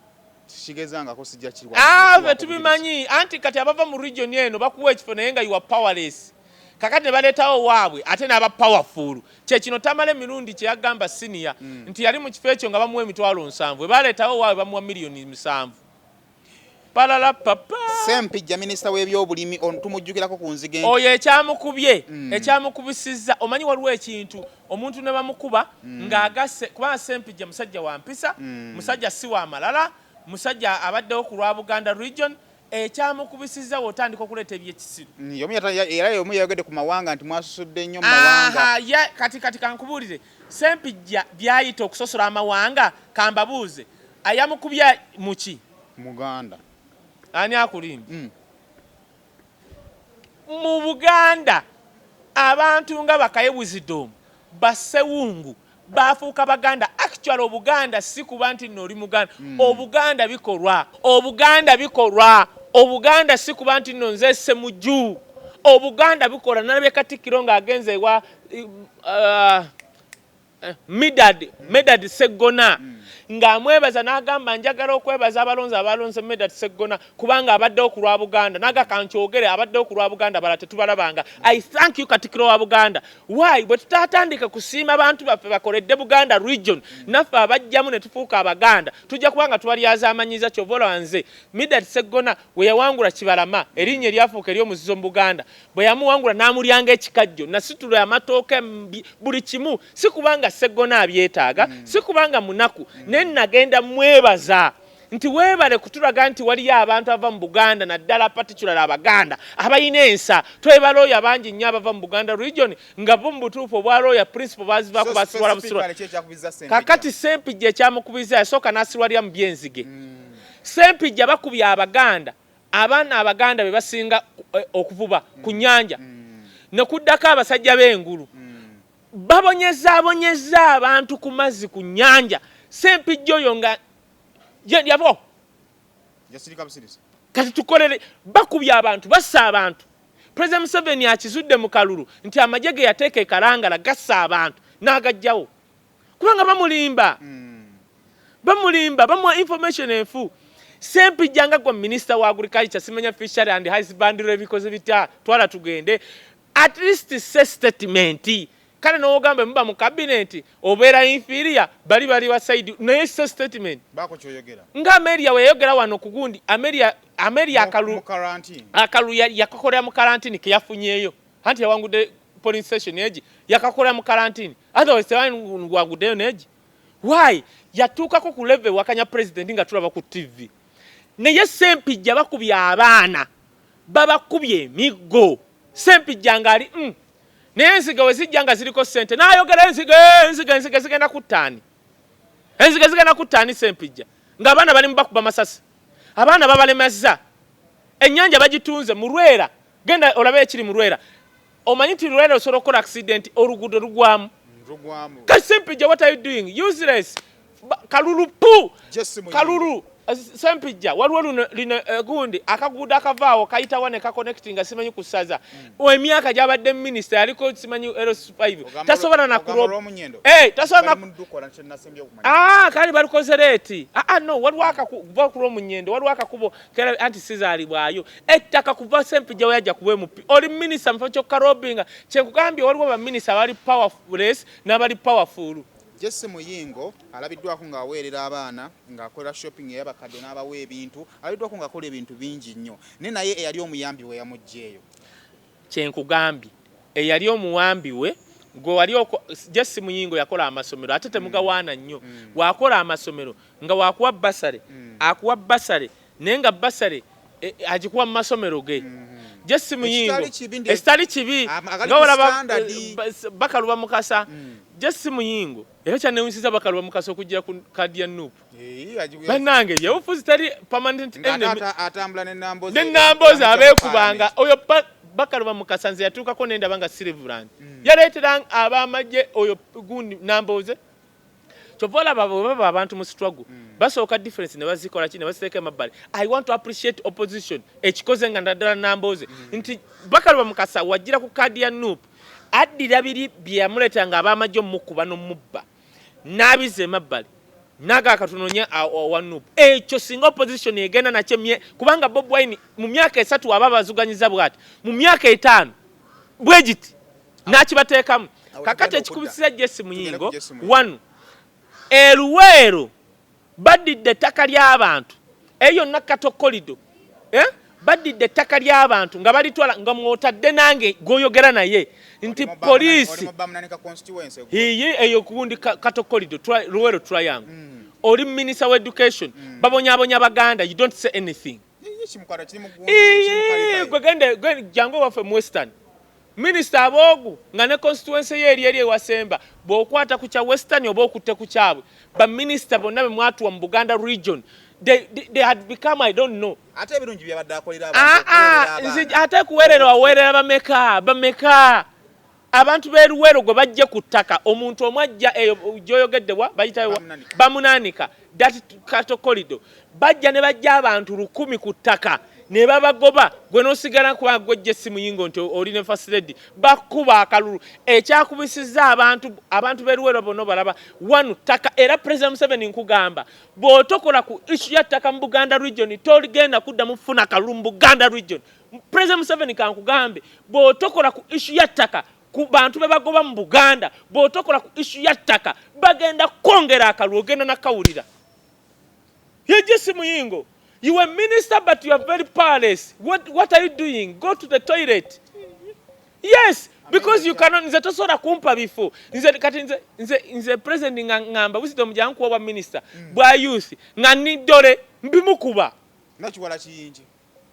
Kigezangako, sijja. Ah, tubimanyi. Anti kati abava mu region eno bakuwa ekifo naye nga you are powerless. Kakati ne baleetawo waabwe ate n'aba powerful. Kyekino Tamala emirundi kyeyagamba senior nti yali mu kifo ekyo nga bamuwa 70,000, bwe baleetawo waabwe bamuwa miliyoni 7. Palala papa. Sempijja, minisita w'ebyobulimi, tumujjukirako ku nzige. Oyo ekyamukubye, ekyamukubisizza, omanyi waliwo ekintu omuntu ne bamukuba ng'agasse, kubanga Sempijja musajja wa mpisa, musajja si wa malala, musajja abaddewo ku lwa Buganda region. Ekyamukubisizza w'otandika okuleeta ebyekisiru. Era yomu yayogedde ku mawanga nti mwasusudde nnyo mu mawanga. Kati kankubuulire, Sempijja byayita okusosola amawanga, kambabuuze, ayamukubya muki? Muganda. Ani akulimba? Mu Buganda abantu nga Bakaye Wisdom, Basewungu bafuuka Baganda. Actually Obuganda si kuba nti nno oli Muganda. Obuganda bikolwa, Obuganda bikolwa. Obuganda si kuba nti nno nze Semuju. Obuganda bikola. Nalabye Katikkiro ng'agenze ewa Medad Seggona. Ng'amwebaza n'agamba, "Njagala okwebaza abalonzi abalonze Medard Seggona kubanga abaddewo ku lwa Buganda." Naga kankyogere, abaddewo ku lwa Buganda, bala tetubalabanga. I thank you, Katikiro wa Buganda. Why bwe tutatandika kusiima bantu baffe bakoledde Buganda region, naffe abajjamu ne tufuuka Abaganda, tujja kuba nga tubalyazamanyiza. Kyova olaba nze Medard Seggona we yawangula Kibalama, erinnya eryafuuka ery'omuzizo mu Buganda, bwe yamuwangula n'amulyanga ekikajjo, nasitula amatooke, buli kimu. Si kubanga Seggona abyetaaga, si kubanga munaku, naye nagenda mwebaza nti weebale kutulaga nti waliyo abantu ava mu Buganda, naddala particular Abaganda abalina ensa. Twebalooya bangi nnyo abava mu Buganda region nga bo mu butuufu obwalooya principle bazivaako, basirwala busirwa. Kakati Sempijja ekyamukubiza, yasooka n'asirwalira mu byenzige. Sempijja bakubye Abaganda, abaana Abaganda be basinga okuvuba ku nnyanja, ne kuddako abasajja b'engulu. Babonyezaabonyeza abantu ku mazzi ku nnyanja. Sempijja oyo nga yabo kati tukolere, bakubye abantu, bassa abantu. President Museveni akizudde mu kalulu nti amagye ge yateeka ekalangala gassa abantu, n'agajjawo kubanga bamulimba, bamulimba, bamuwa information enfu. Sempijja nga gwa minisita wa agriculture, simanya fishery and husbandry, ebikoze bitya, twala tugende at least say statement. Kale nowogamba muba mu cabinet obeera inferior, bali bali wa side, naye say statement nga Ameria weyayogera wano ku gundi. Ameria, Ameria akalu akalu yakakolera mu karantini keyafunyeeyo, anti yawangudde polling station egi, yakakolera mu karantini, otherwise tewanguddeyo negi. Why yatuukako ku level wakanya president nga tulaba ku TV? Naye Sempijja bakubye abaana, babakubye emiggo. Sempijja ngaali Naye enzige we zijja nga ziriko ssente, n'ayogera enzige, enzige, enzige zigenda kuttaani, enzige zigenda kuttaani. Sempijja ng'abaana bali mu bakuba masasi, abaana babalemezza, ennyanja bagitunze mu Lwera. Genda olabe ekiri mu Lwera. Omanyi nti Lwera osobola okukola accident, oluguudo lugwamu. Lugwamu. Kati Sempijja, what are you doing? Useless. Kalulu pu. Jesse Muyingo. Kalulu. Sempijja waliwo luno lino, gundi akaguudo akavaawo kayitawa ne kaconnectinga, simanyi ku ssaza. Emyaka gyabadde minisita yaliko simanyi LC5, tasobola Ogamba nakulo olw'omunyendo. Tasobola Bali mu ddukola kye nasembye okumanya. Ah, kale balikoze late. Ah, ah, no, waliwo akakuba ku lw'omunyendo, waliwo akakubo kera anti sizaalibwayo ettaka kuva Sempijja we yajja kuba MP. Oli minisita mu kifo ky'okukalobinga. Kyenkugambye, waliwo baminisita abali powerless n'abali powerful. Jesse Muyingo alabiddwako ng'aweerera abaana, ng'akolera shopping ey'abakadde n'abawa ebintu, alabiddwako ng'akola ebintu bingi nnyo, naye naye eyali omuyambi we yamuggyeeyo. Kyenkugambye, eyali omuwambi we gwe wali Jesse Muyingo yakola amasomero, ate temugawaana nnyo. Wakola amasomero nga wakuwa basale, akuwa basale, naye nga basale agikuwa mu masomero ge. Jesse Muyingo Ekitali kibi ekitali kibi agali nga ku olaba standard. Bakaluba Mukasa. Jesse Muyingo era kyanewunyisiza Bakaluba Mukasa okujja ku kadi ya NUP. Bannange, ebyobufuzi tali permanent Ng'ate enemy. Atambula n'ennambozi. Nenambozi abeekubanga oyo Bakaluba Mukasa nze yatuukako nendaba nga Siliverand yaleetera ab'amagye oyo gundi Namboze. Kyova olaba bwe baba abantu mu struggle basooka difference ne bazikola ki, ne baziteeka emabbali. I want to appreciate opposition ekikoze nga naddala Namboze nti Bakaluba Mukasa wajjira ku kaadi ya NUP, addira biri bye yamuleetera nga ab'amagye omukuba n'omubba n'abizza emabbali naga akatunonye owa NUP. Ekyo singa opposition egenda nakyo kubanga Bobi Wine mu myaka 3 aba abazuganyiza bw'ati, mu myaka 5 bwe giti n'akibateekamu. Awo Kakati tugenda ekikubisiza Jesse Tugenda Muyingo ku Jesse Muyingo. Wano eruweero baddidde ettaka ly'abantu eyo yonna Kato corridor, eh? Baddidde ettaka ly'abantu nga balitwala nga mwotadde nange gw'oyogera naye nti poliisi Bamunanika constituency. Hiyi eyo kugundi Kato corridor, Luwero Triangle. Oli minisita wa education, babonyabonya Baganda, you don't say anything. Ye kimukwata kiri mu gundi, kiri mu Ii, Kalibayo. gwe gende jangu ewaffe mu Western. Minisita aboogu nga ne constituency ye eri eri ewasemba, bw'okwata ku kya Western oba okutte ku kyabwe. Baminisita bonna be mwatuwa mu Buganda region, they had become, I don't know. Ate ebirungi byabadde akolera Ah, abantu, ah, okuweerera abaana. Ate kuweerera waweerera bameka bameka? Abantu b'eruweero gwe bajje ku ttaka, omuntu omu ajja eyo gyoyogedde wa bayitayo wa? Bamunanika. Bamunanika, that Kato corridor, bajja ne bajja abantu 1000 ku ttaka. Ne babagoba, gwe n'osigala kuba gwe Jesse Muyingo nti oli ne First Lady, bakuba akalulu. Ekyakubisizza abantu b'e Luweero bonna balaba wanu ttaka. Era President Museveni, nkugamba, bw'otokola ku issue ya ttaka mu Buganda region, toligenda kuddamu kufuna kalulu mu Buganda region. President Museveni, kankugambe, bw'otokola ku issue ya ttaka ku bantu be bagoba mu Buganda, bw'otokola ku issue ya ttaka, bagenda kwongera akalulu, ogenda nakawulira. Ye Jesse Muyingo, you were minister but you are very powerless. What are you doing? Go to the toilet. Yes, because you cannot. Nze tosobola kumpa bifo. Nze kati nze president nga ngamba Wisdom jankuwa bwa minister bwa youth, nga nidole mbimukuba. Nakiwala Kiyingi.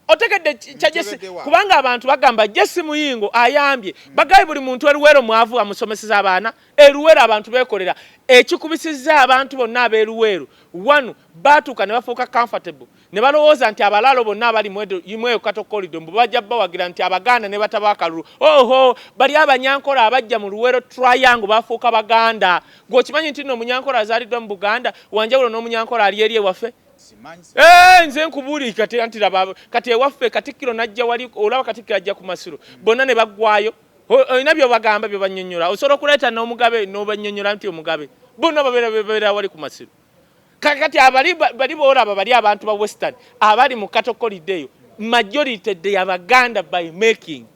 Otegedde kya Jesse? Ntegedde wa. Kubanga abantu bagamba Jesse Muyingo ayambye bagaye buli muntu eruwero mwavu, amusomeseza abaana eruwero, abantu beekolera. Ekikubisizza abantu bonna ab'eruweero wano baatuuka ne bafuuka comfortable, ne balowooza nti abalaalo bonna abali mweyo cattle corridor mbu bajja bawagira, nti Abaganda ne bataba akalulu. Oho, bali Abanyankola abajja mu Luweero Triangle bafuuka Baganda. Gweokimanyi nti nno Omunyankola azaaliddwa mu Buganda wanjawulo n'Omunyankola ali eri ewaffe? Simanyi. Eh, nze nkubuulira kati anti laba kati ewaffe Katikkiro najja wali, olaba Katikkiro ajja ku masiro, bonna ne baggwayo. Olina byobagamba, byobannyonnyola, osobola okuleeta n'omugabe n'obannyonnyola nti omugabe, bonna babeera wali ku masiro. Kakati abali bali boolaba bali abantu ba Western abali mu cattle corridor eyo, majority they Abaganda by making.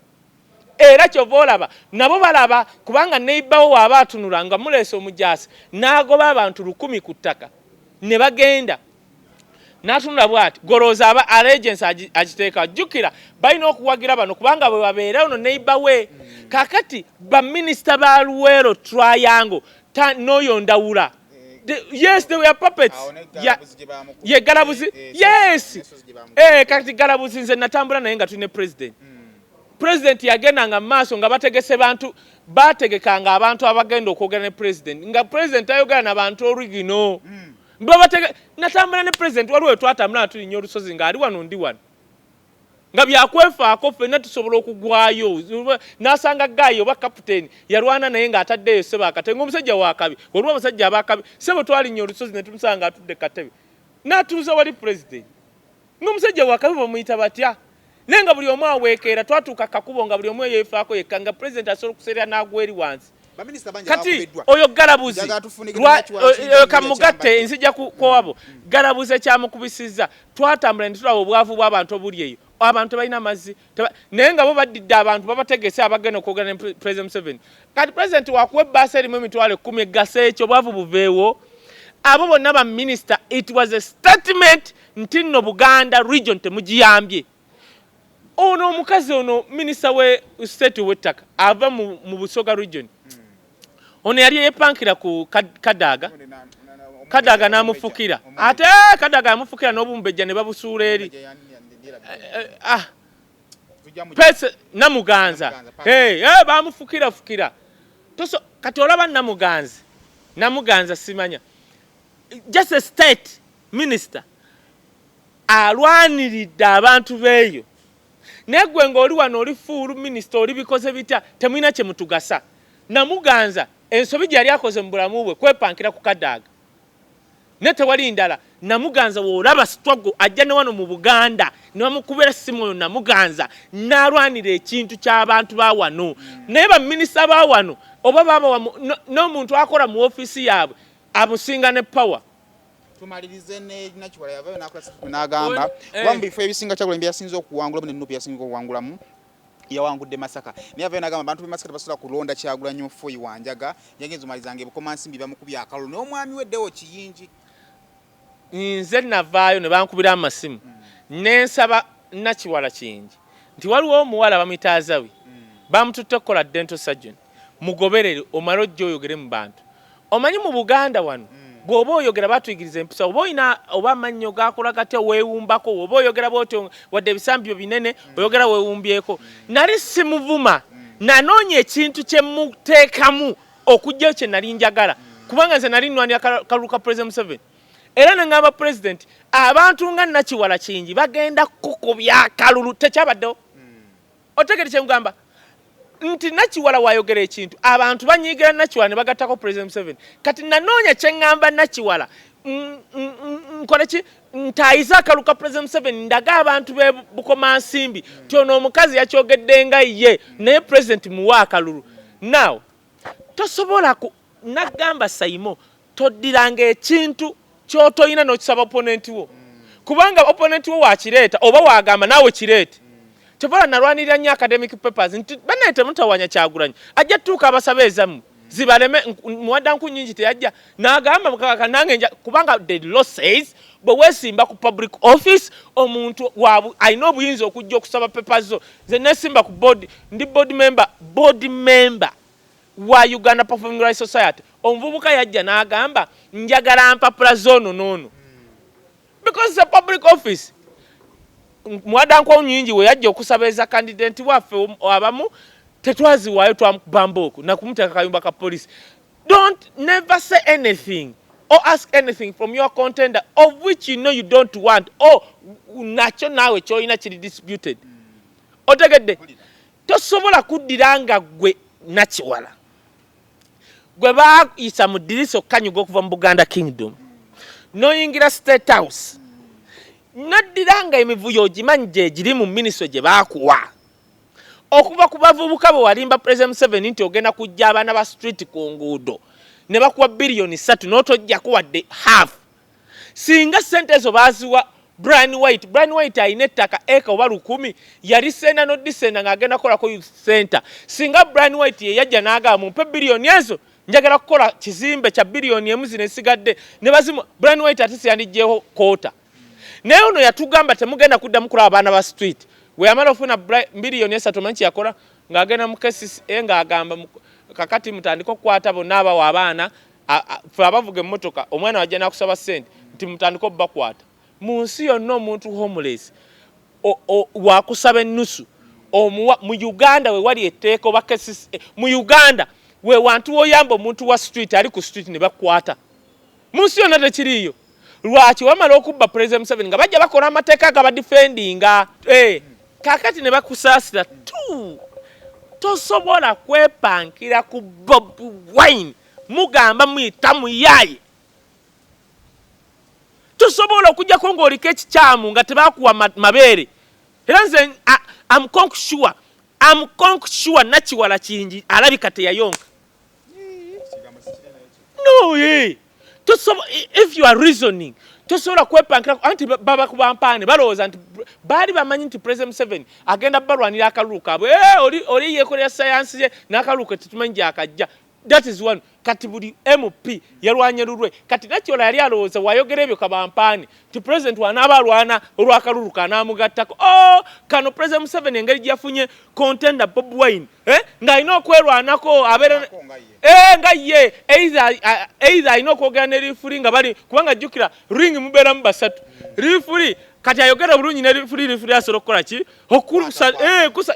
Era kyova olaba nabo balaba, kubanga neibawo waaba atunula nga muleese omujaasi n'agoba abantu 1000 ku ttaka ne bagenda, n'atunula bw'ati, golooza aba allegiance agiteeka. Jjukira balina okuwagira bano kubanga bwe babeera ono neighbor we. Kakati baminisita ba Luweero Triangle n'oyo Ndawula, yes, they were puppets. Awo ne Galabuzi gye bamukubye. Ye Galabuzi. Eh, yes. Ensozi gye bamukubye. Eh, kati Galabuzi nze natambula naye nga tulina president. President yagendanga mu maaso nga bategese bantu, bategekanga abantu abagenda okwogera ne president, nga president ayogera nabantu origino. Babatege natambula ne president, waliwo twatambula nga tulinnya olusozi ng'ali wano, ndi wano, nga byakwefaako ffenna tusobola okugwayo. N'asanga guy oba captain yalwana naye ng'ataddeyo ssebo akatebe, ng'omusajja wakabi. Waliwo abasajja abakabi, ssebo. Twalinnya olusozi ne tumusanga ng'atudde katebe, n'atuuza wali president, ng'omusajja wakabi bamuyita batya, naye nga buli omu aweekeera. Twatuuka kakubo nga buli omu yeefaako yekka, nga president asobola okuseerera n'agwa eri wansi. Baminisita bangi Kati abakubiddwa. oyo Galabuzi Njagala tufunike Nakiwala Kiyingi kamugatte ekyambadde. Nzija kwabo Galabuzi ekyamukubisizza, twatambula ne tulaba obwavu bw'abantu obuli eyo. Abantu tebalina amazzi, naye nga bo baddidde abantu babategese abagenda okwogera ne President Museveni. Kati president wakuwa ebbaasa erimu 100,000 eggasa ekyo, obwavu buveewo. Abo bonna baminisita, it was a statement nti nno Buganda region temugiyambye. Ono omukazi ono minisita we state w'ettaka ava mu Busoga region, ono yali yepankira ku Kadaga. Kadaga n'amufukira, ate Kadaga yamufukira n'obumbejja ne babusuula eri. Ah, pese Namuganza. Namuganza, Hey, hey, bamufukira fukira. Toso kati olaba Namuganza, Namuganza simanya, just a state minister alwaniridde abantu beeyo, naye gwe ng'oli wano oli full minisita, oli bikoze bitya? Temulina kye mutugasa. Namuganza ensobi gye yali akoze mu bulamu bwe kwepankira ku Kadaaga, ne tewali ndala. Namuganza woolaba struggle ajja ne wano mu Buganda ne bamukubira simu, oyo Namuganza n'alwanira ekintu ky'abantu ba wano. Naye baminisita ba wano oba babawa n'omuntu akola mu ofiisi yaabwe amusinga ne power. Tumalirize ne Nakiwala, yavayo n'akola statement n'agamba kuba mu bifo ebisinga Kyagulanyi bye yasinze okuwangulamu ne NUP yasinga okuwangulamu, yawangudde Masaka. Naye avayo n'agamba abantu b'e Masaka tebasobola kulonda Kyagulanyi mufuuyi wanjaga. Yagenza omalizanga ebukomansimbi, bamukubye akalulu n'omwami we Deo Kiyingi. Nze navaayo ne bankubira amasimu, nensaba Nakiwala Kiyingi nti waliwo omuwala bamuyita Azawi, bamututte okukola dental surgeon, mugoberere omale ojja oyogere mu bantu. Omanyi mu Buganda wano bw'oba oyogera batuyigiriza empisa, oba olina oba amannyo gakola gatya, weewumbako, oba oyogera bwotyo, wadde ebisambi byo binene, oyogera weewumbyeko. Nali simuvuma, nanoonya ekintu kye muteekamu okugyayo kye nali njagala, kubanga nze nali nnwanira kalulu ka President Museveni. Era neŋŋamba president, abantu nga Nakiwala Kiyingi bagenda kukubya akalulu. Tekyabaddewo. Otegere kyengamba nti Nakiwala wayogera ekintu, abantu banyiigira Nakiwala ne bagattako President Museveni. Kati nanoonya kyeŋŋamba Nakiwala, nkole ki? Ntayize akalulu ka President Museveni, ndaga abantu be Bukomansimbi ti ono omukazi yakyogedde nga ye, naye President muwe akalulu. Now tosobola ku nagamba Saimo, toddiranga ekintu kyotoyina n'okisaba opponent wo, kubanga opponent wo wakireeta oba wagamba naawe kireete. Kyovola nalwanirira nnyo academic papers nti bannaye temutawanya Kyagulanyi, ajja tutuuka abasaba ezammwe zibaleme. Muwadda nku nyingi teyajja n'agamba mukaka nange nja, kubanga the law says bwe weesimba ku public office, omuntu alina obuyinza okujja okusaba papers zo. Nze nesimba ku board, ndi board member wa Uganda Performing Rights Society. Omuvubuka yajja n'agamba, "Njagala mpapula zoono noono," because it's a public office. Muwaddanku nyingi we yajja okusaba eza candidate waffe abamu tetwaziwaayo, twamukubamba okwo nakumuteeka kayumba ka police. Don't never say anything or ask anything from your contender of which you know you don't want or nakyo naawe kyolina kiri disputed. Otegedde? Tosobola kuddira nga gwe Nakiwala gwe baayisa mu ddirisa okukanyuga okuva mu Buganda Kingdom noyingira State House, naddira nga emivuyo ogimanyi gye giri mu minisitule gye baakuwa okuva ku bavubuka bwe walimba President Museveni nti ogenda kujja abaana ba street ku nguudo ne bakuwa biliyoni 3 n'otojjako wadde half. Singa sente ezo baaziwa Brian White, Brian White alina ettaka eka oba 1000 yalisenda n'odisenda ng'agenda kukolako youth center. Singa Brian White ye yajja n'agamba, "Mumpe biliyoni ezo, njagala kukola kizimbe kya biliyoni 1 zino esigadde," ne bazimu Brian White, ate siyandijjeho koota. Naye ono yatugamba temugenda kuddamu kulaba abaana ba street. We yamala ofuna biliyoni 3, omanyi kyeyakola? Ng'agenda mu KCCA ng'agamba, "Kakati mutandike okukwata bonna abawa abaana fe abavuga emmotoka, omwana wajja nakusaba ssente," nti mutandike obbakwata. Mu nsi yonna omuntu homeless wakusaba ennusu omuwa? Mu Uganda we wali etteeka oba KCCA, mu Uganda we wantu woyamba omuntu wa street ali ku street ne bakwata? Mu nsi yonna tekiriiyo. Lwaki wamala okubba President Museveni nga bajja bakola amateeka gabadifendinga, kakati ne bakusaasira tu. Tosobola kwepankira ku Bobi Wine, mugamba muyita muyaaye. Tosobola okujjako ng'oliko ekikyamu nga tebakuwa mabeere. Era nze am sure Nakiwala kingi alabika teyayonka. No, if you are reasoning, tosobola kwepankira anti baba kubampaane balowooza nti baali bamanyi nti President Museveni agenda balwanira akalulu kaabwe. Eh, oli yeekolera sayansi ye n'akalulu ke tetumanyi gyakajja. That is one. Kati buli MP yalwanye lulwe. Kati Nakyola yali alowooza wayogera ebyo kabampaane nti President wanaaba alwana olw'akalulu kanaamugattako. Oh, kano President Museveni engeri gye yafunye contender Bobi Wine, eh, ng'alina okwerwanako abeera nga ye either alina okwogera ne referee nga bali, kubanga jjukira ring mubeeramu basatu, referee. Kati ayogera bulungi ne referee, referee asobola okukola ki?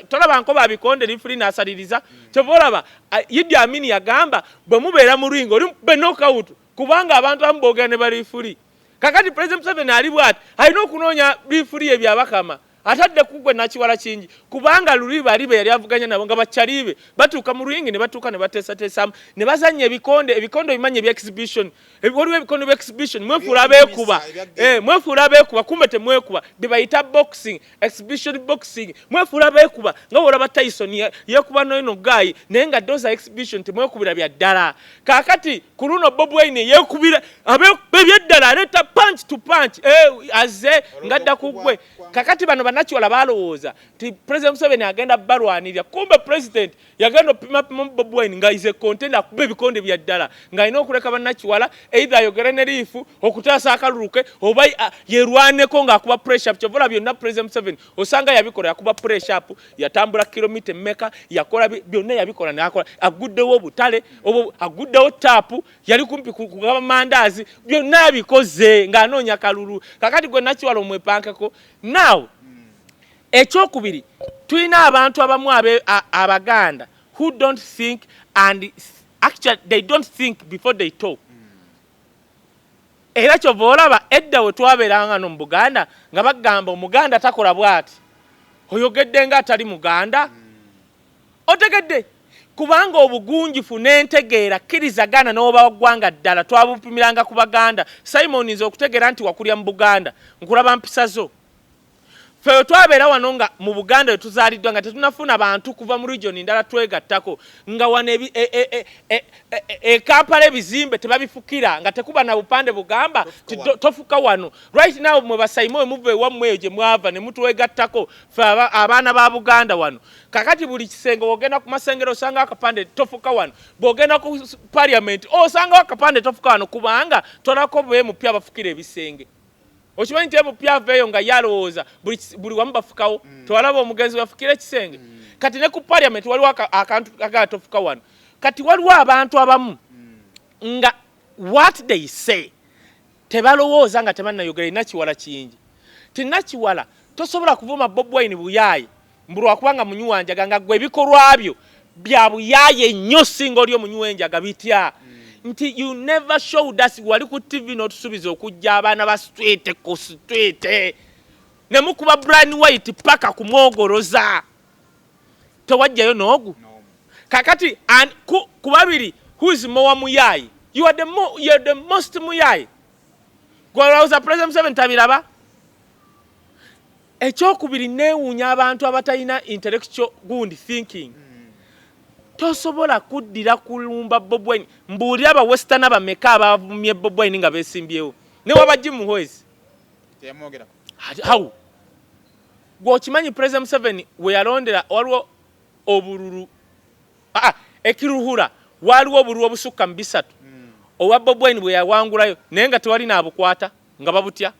Tolaba nkoba bikonde, referee n'asaliriza. Kyova olaba Idi Amin yagamba bwe mubeera mu ring oli be knockout, kubanga abantu abamu boogera ne ba referee. Kakati President Museveni ali bwati alina okunoonya referee ebyabakama atadde kugwe Nakiwala kingi, kubanga luli bali be yali avuganya nabo nga bakyalibe batuuka mu ring ne batuuka ne bateesateesamu ne bazannya ebikonde, ebikonde ebimanyi ebya exhibition. Waliwo ebikonde bya exhibition, mwefuula abeekuba, mwefuula abeekuba, kumbe temwekuba, bye bayita boxing, exhibition boxing. Mwefuula abeekuba nga bwolaba Tyson yeekuba nono guy, naye nga those are exhibition, temwekubira bya ddala. Kaakati ku luno Bobi Wine yeekubira ebyeddala, aleeta punch to punch, azze ngadda ku ggwe. Kakati bano bannakiwala balowooza nti President Museveni agenda balwanirira, kumbe President yagenda opimapima Bobi Wine nga is a contender, akuba ebikonde bya ddala, ng'alina okuleka bannakiwala either ayogere ne referee okutaasa akalulu ke oba yerwaneko ng'akuba pressure. Kyova olaba byonna President Museveni osanga yabikola, yakuba pressure up, yatambula kilomita emmeka, yakola byonna yabikola, nakola aguddewo obutale oba aguddewo taapu, yali kumpi kugaba mandaazi, byonna yabikoze ng'anoonya kalulu. Kakati gwe Nakiwala omwepankeko. Now ekyokubiri, tulina abantu abamu Abaganda who don't think, and actually they don't think before they talk. Era kyova olaba edda we twabeeranga no mu Buganda nga bagamba Omuganda takola bw'ati, oyogedde nga atali Muganda. Otegedde? Kubanga obugunjufu n'entegeera kkirizagana n'oba ggwanga ddala twabupimiranga ku Baganda. Simon, nze okutegeera nti wakulya mu Buganda, nkulaba mpisa zo. Ffe we twabeera wano nga mu Buganda we tuzaaliddwa nga tetunafuna bantu kuva mu region ndala twegattako, nga wano e Kampala ebizimbe tebabifukira, nga tekuba na bupande bugamba tofuka wano. Right now mwe basayimo we muva ewammwe eyo gye mwava ne mutwegattako ffe abaana ba Buganda wano. Kakati buli kisenge wogenda ku masengero osanga akapande tofuka wano, bw'ogenda ku parliament osangawo akapande tofuka wano, kubanga tolako bwe mupya abafukira ebisenge. Okimanyi nti mupya aveeyo nga yalowooza buli wamu bafukawo. Tewalaba omugenzi bafukira ekisenge? Kati ne ku parliament waliwo akantu kagaa tofuka wano. Kati waliwo abantu abamu nga what they say tebalowooza nga tebannayogera. Nakiwala kiyingi tinakiwala, tosobola kuvuma Bobi Wine buyaaye mbu lwakubanga munywi wa njaga, nga gwe ebikolwa byo bya buyaaye nnyo singa oli omunywi w'enjaga bitya. Nti you never showed us, wali ku TV n'otusuubiza okujja abaana ba street ku street ne mukuba Brian White paka kumwogoloza, tewajjayo n'ogu. Kakati ku babiri, who is more muyaayi? You are the most muyaayi. Gwolowooza President Museveni tabiraba? Ekyokubiri, neewuunya abantu abatalina intellectual gundi thinking. Tosobola kuddira kulumba Bobi Wine. Mbuulira, aba western bameka abavumye Bobi Wine nga beesimbyewo ne waba Jim Muhwezi? How gwe okimanyi President Museveni we yalondera waliwo obululu ekiruhura, waliwo obululu obusukka mu 3 owa Bobi Wine bwe yawangulayo, naye nga tewali naabukwata nga babutya.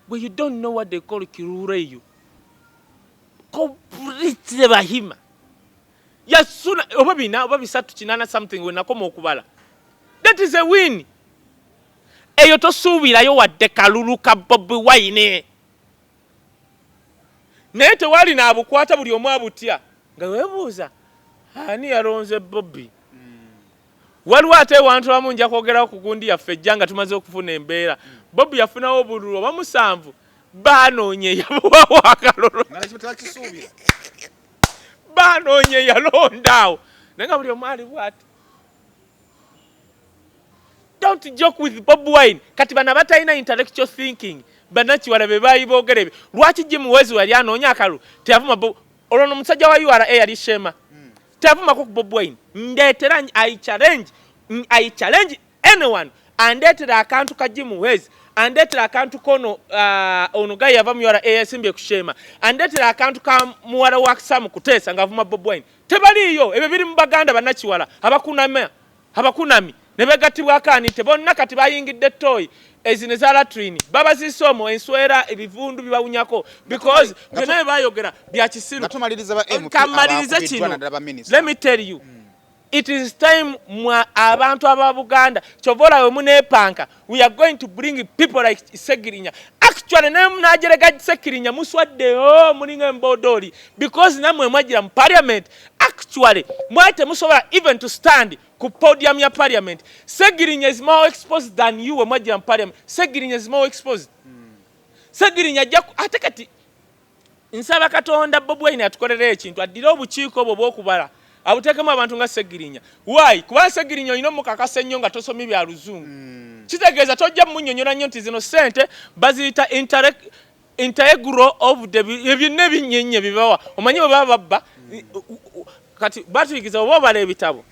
Bwe you don't know what they call Kiruhura, eyo completely bahima yasuna oba 4 oba 3 8 something we nakoma okubala. That is a win. Eyo tosuubirayo wadde kalulu ka Bobi Wine, naye tewali naabukwata, buli omu abutya nga weebuuza ani yalonze Bobi. Waliwo ate ewantu amu nja kwogerawo ku gundi yaffe ejja nga tumaze okufuna embeera. Bobi yafunawo obululu oba 7, banoonye yabuwawo akalulu, banoonye yalonda awo, naye nga buli omu ali bwati. Don't joke with Bobi Wine. Kati bano abatalina intellectual thinking, bannakiwala be baali boogera ebyo. Lwaki Jim Muhwezi yali anoonya akalulu teyavuma? Olwo no omusajja wa URA yali Shema teyavumako ku Bobi Wine. Ndeetera, I challenge anyone andeetera akantu ka Jim Muhwezi, andeetera akantu kono ono guy yava mu URA yasimbye ku Shema, andeetera akantu ka muwala wa Sam Kuteesa ng'avuma Bobi Wine. Tebaliiyo. Ebyo biri mu Baganda bannakiwala abakunama, abakunami ne begattibwako anite bonna. Kati bayingidde toyi ezino eza latrine, babaziise omwo enswera, ebivundu bibawunyako because byonna bye bayogera bya kisiru. Kamalirize kino. Let me tell you, it is time mwa abantu aba Buganda, kyova olaba muneepanka, we are going to bring people like Segirinya. Actually naye munajerega Segirinya, muswadde. Oh, mulinga embodooli because namwe mwagira mu parliament. Actually mwali temusobola even to stand ku podium ya parliament. Segirinya is more exposed than you. We mwagira mu parliament, Segirinya is more exposed. Segirinya ajja ate kati nsaba Katonda Bobi Wine atukolera ekintu, addire obukiiko obwo bwokubala abuteekemu abantu nga Segirinya. Why? Kubanga Segirinya olina omukakasa ennyo nga tosomye bya luzungu. Kitegeeza tojja munyonyola nnyo nti zino ssente baziyita integral of the byonna ebinyenye bibawa. Omanyi bwe baba babba, kati batuyigiza oba obala ebitabo,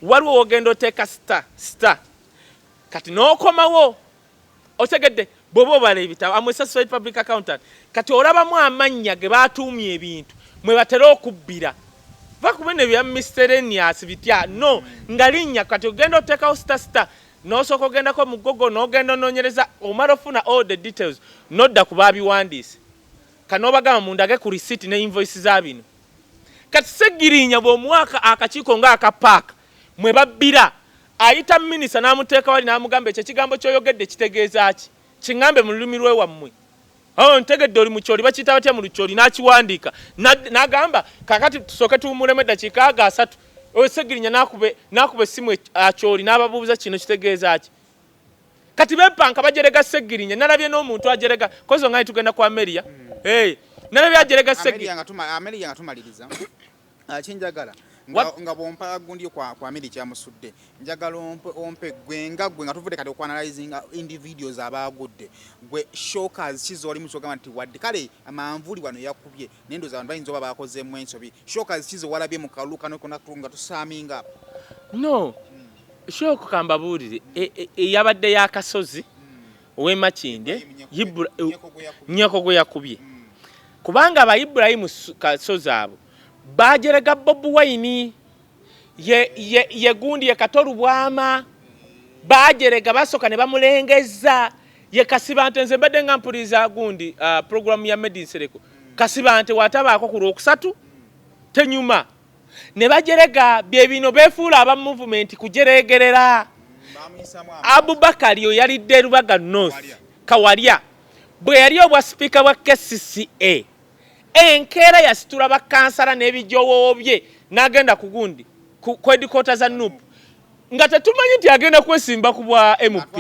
waliwo wogenda oteeka star star, kati n'okomawo. Otegedde? Bw'oba obala ebitabo, am a certified public accountant, kati olabamu amannya ge batuumye ebintu mwe batera okubbira bakube ne bya miscellaneous bitya no nga linnya. Kati ogenda oteekawo star star, n'osooka ogendako mu Google, n'ogenda onoonyereza, omala ofuna all the details, nodda ku babiwandiise kanoobagamba mundage ku receipt ne invoice za bino. Kati Segirinya bw'omuwaka akakiiko ng'akapaaka mwe babbira, ayita minisita n'amuteeka wali n'amugamba, "Ekyo ekigambo ky'oyogedde kitegeeza ki? Kiŋŋambe mu lulimi lwewammwe." "Oh, ntegedde oli mukyoli, bakiyita batya mu lukyoli?" N'akiwandiika n'agamba, "Kakati tusooke tuwummulemu eddakiika aga 30." Oyo Segirinya n'akuba essimu Akyoli n'ababuuza, "Kino kitegeeza ki?" Kati bepanka bajerega Segirinya. Nalabye n'omuntu ajerega kozo nga tugenda ku Ameria. Hey, nalabye ajerega Segirinya. Ameria nga tumaliriza, kyenjagala Nga bwompa gundi kwa Amiri kyamusudde, njagala ompe gwe nga gwe nga tuvudde kati okuanalyzinga individuals abaagudde, gwe shockers ki z'olimu kyogamba nti wadde kale manvuli wano yakubye, naye ndowooza abantu bayinza oba bakozeemu ensobi? Shockers ki ze walabye mu kalulu kano konna nga tusaaminga? No shock, kambabuulire, eyabadde y'akasozi ow'emakindye, Nyeko gwe yakubye, kubanga aba Ibrahimu Kasozi abo bajerega Bobi Wine, ye gundi ye Kato Lubwama, bajerega basooka ne bamulengeza ye Kasibante. Nze mbadde nga mpuliriza gundi programu ya Medi Nsereko. Kasibante watabaako ku Lwokusatu tenyuma, ne bajerega bye bino, beefuula aba movement kujeregerera. Abubakari oyo yalidde Rubaga North, Kawalya, bwe yali obwa sipiika bwa KCCA, enkeera yasitula bakansala n'ebijowoowo bye n'agenda ku gundi ku headquarters za NUP, nga tetumanyi nti agenda kwesimba ku bwa MP,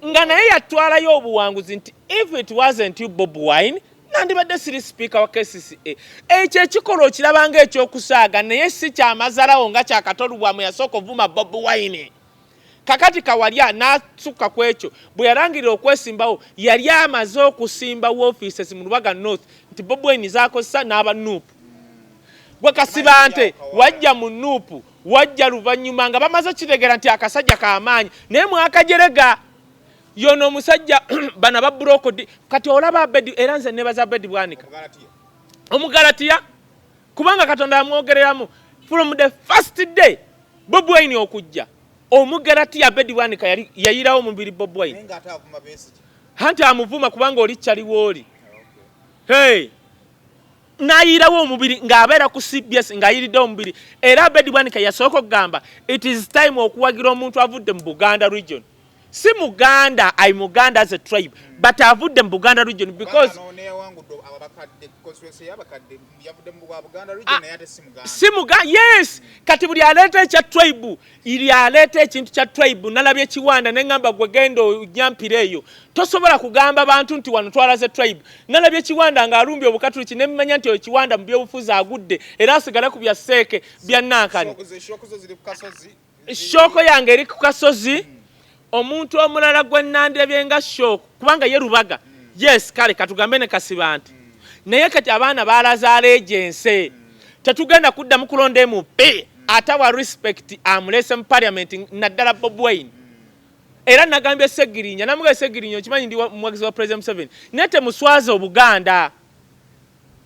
nga naye yatwalayo obuwanguzi nti if it wasn't you Bobi Wine, nandibadde siri sipiika wa KCCA. Ekyo ekikolwa okirabanga ekyokusaaga, naye si kyamazalawo nga kyakatolubwamu yasooka ovuma Bobi Wine. Kakati Kawalya n'asukka ku ekyo, bwe yalangirira okwesimbawo yali amaze okusimba offices mu Lubaga North nti Bobi Wine zakozesa n'aba NUP. Gwe Kasibante wajja mu NUP, wajja luvannyuma nga bamaze kitegeera nti akasajja k'amaanyi, naye mwakajerega yono omusajja bano aba brokodi. Kati olaba Abedi, era nze nebaza Abedi Bwanika Omugalatiya, kubanga Katonda yamwogereramu from the first day Bobi Wine okujja. Omugalatiya Abedi Bwanika yali yayirawo omubiri Bobi Wine, anti amuvuma kubanga oli kyaliwo oli hey. N'ayirawo omubiri ng'abeera ku CBS, ng'ayiriddewo omubiri. Era Abedi Bwanika yasooka okugamba it is time okuwagira omuntu avudde mu Buganda region, si Muganda, I Muganda as a tribe, but avudde mu Buganda region because Ah, si Muganda, yes. Kati buli aleeta ekya tribe, iri aleeta ekintu kya tribe, nalabye Kiwanda neŋŋamba gwe genda onyampira eyo, tosobola kugamba bantu nti wano twalaze tribe. Nalabye Kiwanda ng'alumbye Obukatuliki, ne mmanya nti oyo Kiwanda mu byobufuzi agudde, era asigale ku bya seeke bya nankani. Shock yange eri ku kasozi. Omuntu omulala gwe nandirabye nga shock, kubanga ye Rubaga, yes, kale katugambe ne Kasibante, naye kati abaana balaze allegiance. Tetugenda kuddamu kulonda MP atawa respect amulese mu parliament, naddala Bobi Wine. Era nagambye Segirinya, namugambye, "Segirinya, okimanyi ndi muwagizi wa President Museveni, naye temuswaza Obuganda."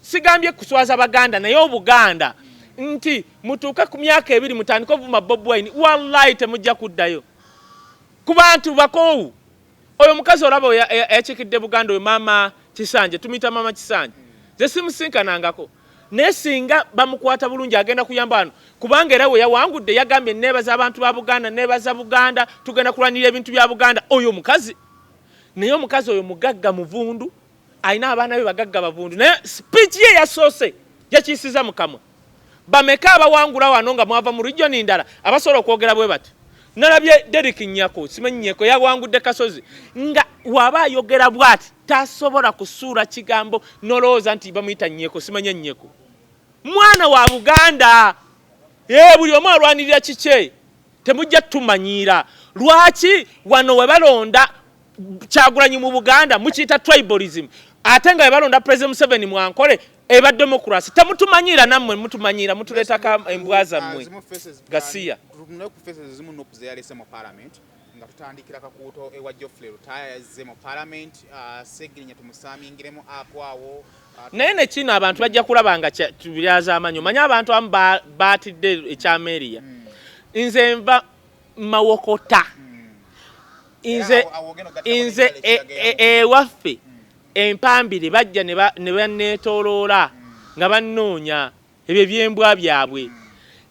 Sigambye kuswaza Baganda, naye Obuganda nti mutuuke ku myaka 2 mutandike ovuma Bobi Wine, wallahi temujja kuddayo ku bantu bakoowu. Oyo omukazi olaba eyakiikidde Buganda, oyo Maama Kisanje, tumuyita Maama Kisanje, ze simusinkanangako, naye singa bamukwata bulungi agenda kuyamba wano, kubanga era we yawangudde yagambye, "Neebaza abantu ba Buganda, neebaza Buganda, tugenda kulwanirira ebintu bya Buganda." Oyo omukazi, naye omukazi oyo mugagga muvundu, alina abaana be bagagga bavundu, naye speech ye yasoose yakiyisiza mu kamwa. Bameka abawangula wano nga mwava mu region ndala abasobola okwogera bwe bati? Nalabye Derek Nyako, simanyi Nyeko, yawangudde Kasozi, nga waba ayogera bwati tasobola kusuula kigambo, nolowooza nti bamuyita Nyeko, simanya Nyeko mwana wa Buganda. E, buli omu alwanirira kikye, temujja tumanyiira. Lwaki wano we balonda Kyagulanyi mu Buganda mukiyita tribalism, ate nga we balonda President Museveni mwankole eba democracy? Temutumanyiira, nammwe mutumanyiira, mutuleetako embwa zammwe gasiya. Nga tutandikira Kakuuto ewa Geoffrey Lutaaya yazze mu parliament, Segirinya tumusaamingiremu akwawo. Naye ne kino abantu bajja kulaba nga tubyaza amanyo. Manye abantu abamu baatidde ekyameriya. Nze nva Mawokota. Nze nze ewaffe empambire bajja ne banneetooloola nga bannoonya ebyo ebyembwa byabwe.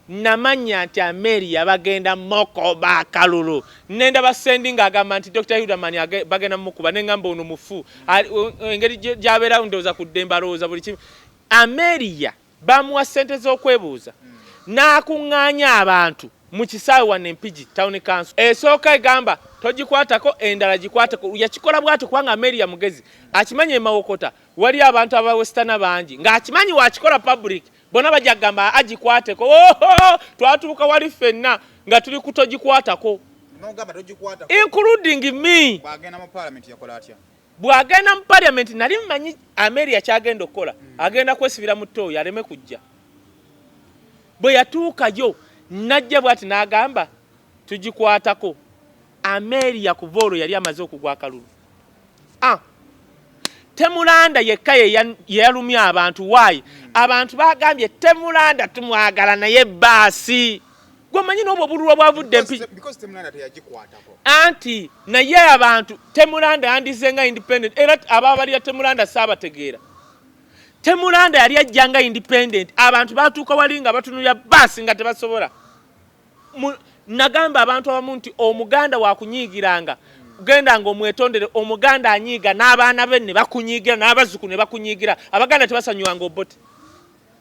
Namanya nti Ameria bagenda mokoba akalulu, nendaba Sendi ng'agamba nti Dr Hilderman bagenda mukuba, neŋŋamba ono mufu. Engeri gy'abeera ndowooza ku ddembe, alowooza buli kimu. Ameria bamuwa ssente z'okwebuuza n'akuŋŋaanya abantu mu kisaawe wano Empigi Town Council. Esooka egamba togikwatako, endala gikwateko. Yakikola bw'atyo kubanga Ameria mugezi, akimanyi emawokota wali abantu abawesitana bangi, ng'akimanyi wakikola public. Bonna bajja kugamba agikwateko. Oh, twatuuka wali ffenna nga tuli kutogikwatako, including me. Bwagenda mu parliament yakola atya? Bw'agenda mu parliament, nali mmanyi Ameria kyagenda okukola. Agenda kwesibira mu ttooyi aleme kujja. Bwe yatuukayo najja bw'ati n'agamba tugikwatako. Ameria kuva olwo yali amaze okugwa akalulu. Ah, Temulanda yekka ye yalumya abantu. Waayi, abantu bagambye Temulanda tumwagala, naye baasi gwemanyi n'obwo obululu obwavudde mpi anti naye abantu Temulanda yandize nga independent. Era ababalira Temulanda saabategeera. Temulanda yali ajja nga independent. Abantu batuuka wali nga batunulira baasi nga tebasobola. Nagamba abantu abamu nti Omuganda wakunyiigiranga, genda nga omwetondere. Omuganda anyiiga n'abaana be ne bakunyiigira, n'abazzukulu ne bakunyiigira. Abaganda tebasanyuwanga Obote,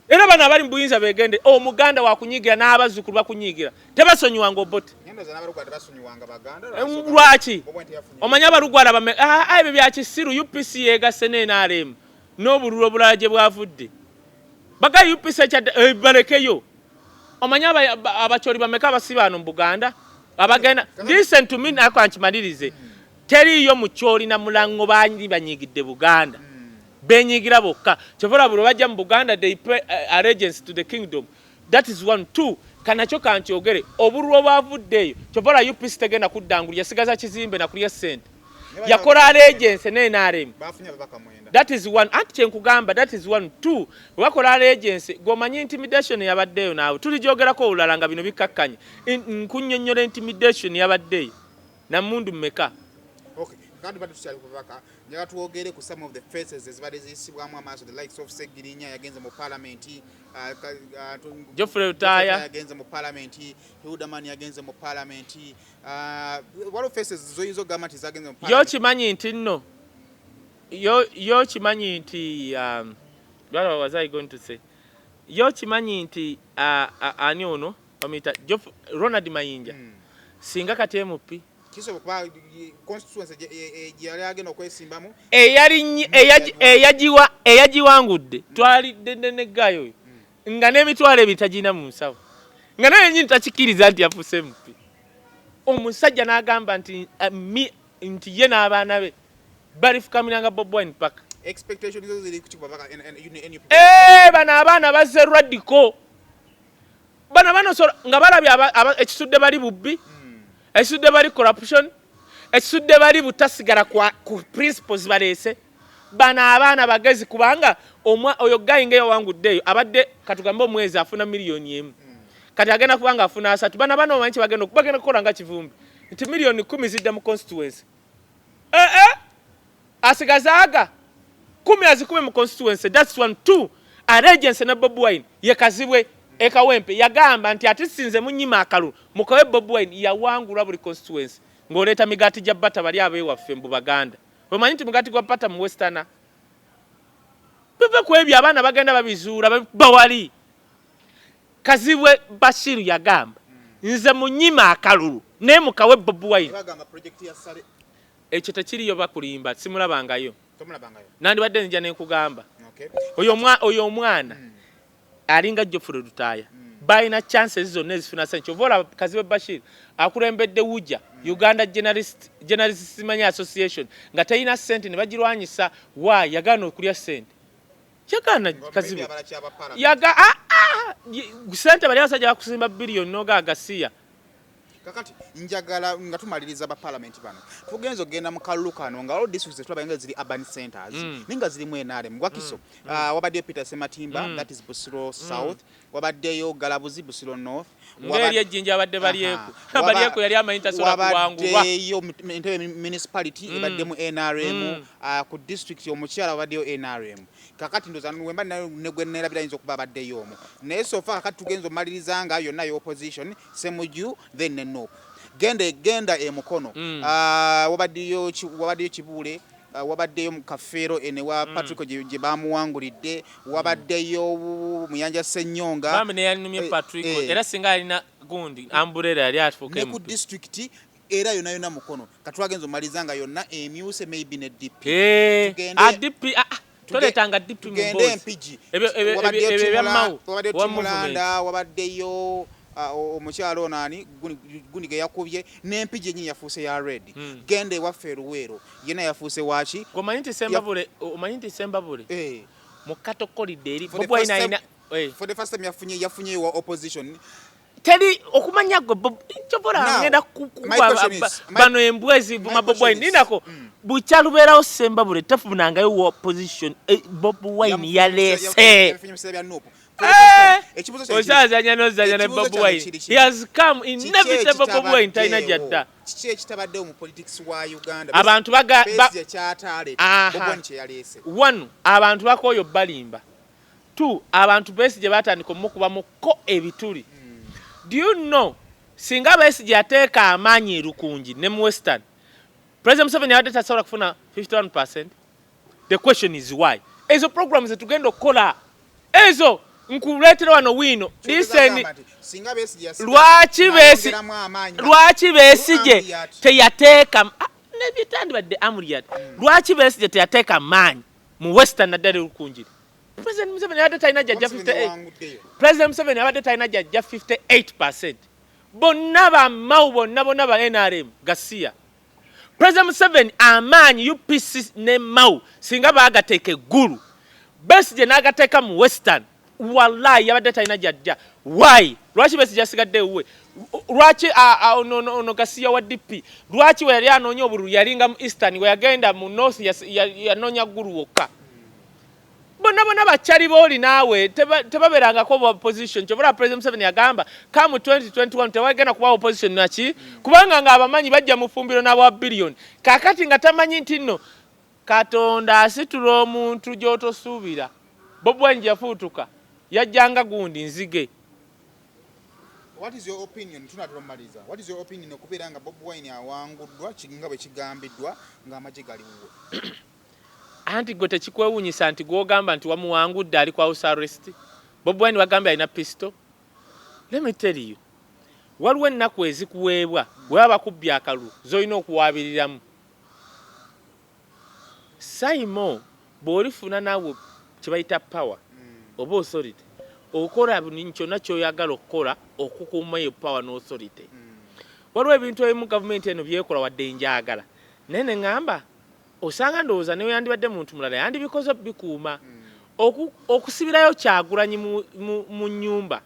era bano abali mu buyinza begende. Omuganda wakunyiigira n'abazzukulu bakunyiigira, tebasonyiwanga Obote. Lwaki omanyi Abalugwala? Ebyo bya kisiru. UPC yegasse ne NRM n'obululu obulala gye bwavudde baga UPC ekyadde balekeyo. Omanyi Abakyoli bameka abasiba wano mu Buganda abagenda? Listen to me, nako nkimalirize. Teriiyo Mukyoli na Mulango bangi banyigidde Buganda, benyigira bokka. Kyova buli bajja mu Buganda, they pay allegiance to the kingdom. That is one. Two, kanakyo kankyogere, obululu obwavudde eyo, kyova olaba UPC tegenda kuddangulu, yasigaza kizimbe nakulya ssente, yakola allegiance ne NRM. That is one. Anti kyenkugamba, that is one. Two, webakola allegiance, gwomanyi intimidation yabaddeeyo, naawe tuligyogerako olulala nga bino bikakkanye. Nkunnyonnyola intimidation yabaddeeyo namundu mmeka. Kandi badde tukyali kubaka, njagala twogere ku some of the faces ezibadde ziyisibwamu amaaso, the likes of Segirinya yagenze mu parliament, Geoffrey Lutaaya. Yagenze mu parliament, Hilderman yagenze mu parliament. Waliwo faces zoyinza okugamba nti zagenze mu Yo parliament? Kimanyi nti nno yo kimanyi nti what was I going to say? Yo kimanyi nti ani ono bamuyita Ronald Mayinja, singa kati MP. Kisobola kuba constituency gye yali agenda okwesimbamu. Eyagiwangudde twalidde neggayo oyo nga n'emitwalo 2 tagirina mu nsawo, nga naye yenyini takikkiriza nti yafuuse MP. Omusajja n'agamba nti nti ye n'abaana be balifukamiranga Bobi Wine paka. Expectation zo ziri ku babaka NUP? Eh, bano abaana bazze radical. Bano banosola nga balabye ekisudde bali bubbi, ekisudde bali corruption, ekisudde bali butasigala ku principles baleese. Bano abaana bagezi, kubanga oyo guy nga yawangudde eyo abadde katugambe omwezi afuna miliyoni 1, kati agenda kubanga afuna 30. Bano abaana omanyi kyebagenda? Bagenda kukola nga Kivumbi nti miliyoni 10 zidda mu constituency, eh, eh, asigaza aga 10 azikube mu constituency. That's one. Two, allegiance ne Bobi Wine. Ye Kazibwe ekawempe yagamba nti ate sinze munyima akalulu, mukawe Bobi Wine. Yawangula buli constituency ng'oleeta migaati gya bata bali abewaffe mbu Baganda. Omanyi nti mugaati gwa bata mu westerner bive ku ebyo, abaana bagenda babizuula bawali. Kazibwe Bashiru yagamba nze munyima akalulu naye mukawe Bobi Wine. Bagamba project ya Sale. Ekyo tekiriyo, bakulimba, simulabangayo. Tomulabangayo? Nandibadde nzija nenkugamba. Oyo omwana alinga Geoffrey Lutaaya, balina chances zonna ezifuna sente. Kyova olaba Kazibwe Bashir akulembedde wuja Uganda Journalist Simanyi Association nga talina sente ne bagirwanyisa. Wa yagaana okulya sente, yagaana Kazibwe. Maybe abala kyaba parliament. Yaga sente bali abasajja bakusimba biliyoni noga agasiya. Kakati njagala nga tumaliriza, ba parliament bano tugenza okugenda mu kalulu kano nga waliwo districts zetulaba nga ziri urban centers, naye nga zirimu NRM. Wakiso, wabaddeyo Peter Sematimba, that is Busiro South, wabaddeyo Galabuzi, Busiro North. Ng'eri ejjinja abadde balyeku. Balyeku yali amanyi tasobola kuwangulwa. Wabaddeyo Entebbe Municipality ebaddemu NRM, ku district omukyala wabaddeyo NRM. Kakati ndoza wemba negwe nerabira ayinza okuba abaddeyo omwo, naye so far kakati tugenza omaliriza nga yonna yo opposition, Semuju, then ne NUP. Genda, genda e Mukono. Wabaddeyo Kibuule, wabaddeyo mu Kafeero ene wa Patrick gye bamuwangulidde, wabaddeyo Muyanja Senyonga. Bambi neyanumye Patrick. Era singa alina gundi umbrella yali afuuka Ne ku MP. District era yonna yonna Mukono. Katwagenza omaliza nga yonna emyuse, maybe ne DP. A DP, ah, ah. Toleetanga DP mu Tugende mboozi. Empigi. Ebyo ebyammawo Wabaddeyo owa movement. Timulanda, wabaddeyo omukyalo ono ani gundi ge yakubye n'Empigi yennyini yafuuse ya red. Genda ewaffe e Luweero, yena yafuuse waki? Omanyi nti Sembabule, omanyi nti Sembabule mu katokolidde eri For the Bobi Wine first time- alina For the first time yafunye wa opposition. Teri okumanya gwe kyobola Now, ngenda my question is- bano embwa ezivuma my Bobi Wine. question is- Nindako bukya lubeerawo Sembabule tefunangayo wa opposition. Bobi Wine yaleese. Yafunye mu biseera bya NUP. For the first time, ekibuuzo kyange kiri- Okyazanya n'ozanya ne Ekibuuzo Bobi kyange Wine. kiri He kino. has come Kiki inevitable. Bobi Wine talina ekitabaddeewo? gyadda. Kiki ekitabaddewo mu politics wa Uganda? Abantu Besigye kyataaleeta, Aha. Bobi Wine kye yaleese. One, abantu bakooyo balimba. Two, abantu Besigye batandika omukubamuko ebituli. Do you know singa Besigye yateeka amaanyi erukungi ne mu Western, President Museveni yabadde tasobola kufuna 51? The question is why. Ezo programs zetugenda okukola ezo nkuleetera wano wiino. Listen. Kyogeza nti singa Besigye yasigala n'ayongeramu amaanyi Lwaki Besigye Amuriat. teyateeka nebitandibadde Amuriat, lwaki Besigye teyateeka maanyi mu Western naddala erukunjiri? President Museveni abadde talina jajja Museveni 58. yawanguddeyo. President Museveni abadde talina jajja 58. Bonna bamawu, bonna bonna ba NRM gasiya. President Museveni amaanyi UPC ne Mau singa baagateeka eggulu, Besigye n'agateeka mu Western, wallahi yabadde talina jajja. Why? Lwaki Besigye yasigadde ewuwe? Lwaki ono gasiya wa DP, lwaki we yali anoonya obululu yalinga mu Eastern, we yagenda mu North yanoonya ggulu wokka? Bonna bonna bakyali booli naawe tebabeerangako ba opposition. Kyobula President Museveni yagamba kamu 2021 tewagenda kuba opposition naki, kubanga ng'abamanyi bajja mu fumbiro n'abawa billion. Kaakati nga tamanyi nti nno Katonda asitula omuntu gy'otosuubira. Bobi Wine yafuutuka yajjanga gundi nzige. What is your opinion? Tunatera omumaliza. What is your opinion okubeera nga Bobi Wine awanguddwa nga bwe kigambiddwa ng'amagye gali wuwe? Anti gwe tekikwewuunyisa nti gw'ogamba nti wamuwangudde ali ku house arrest? Bobi Wine wagambye alina pistol. Let me tell you, waliwo ennaku ezikuweebwa bwe baba bakubbye akalulu z'olina okuwaabiriramu. Saimo, bw'olifuna naawe kye bayita power oba authority, okola buli kyonna ky'oyagala okukola okukuuma eyo power n'authority. Waliwo ebintu ebimu gavumenti eno byekola wadde njagala, naye ne ŋŋamba osanga ndowooza newe yandibadde muntu mulala yandibikoze bikuuma. Okusibirayo Kyagulanyi mu nnyumba,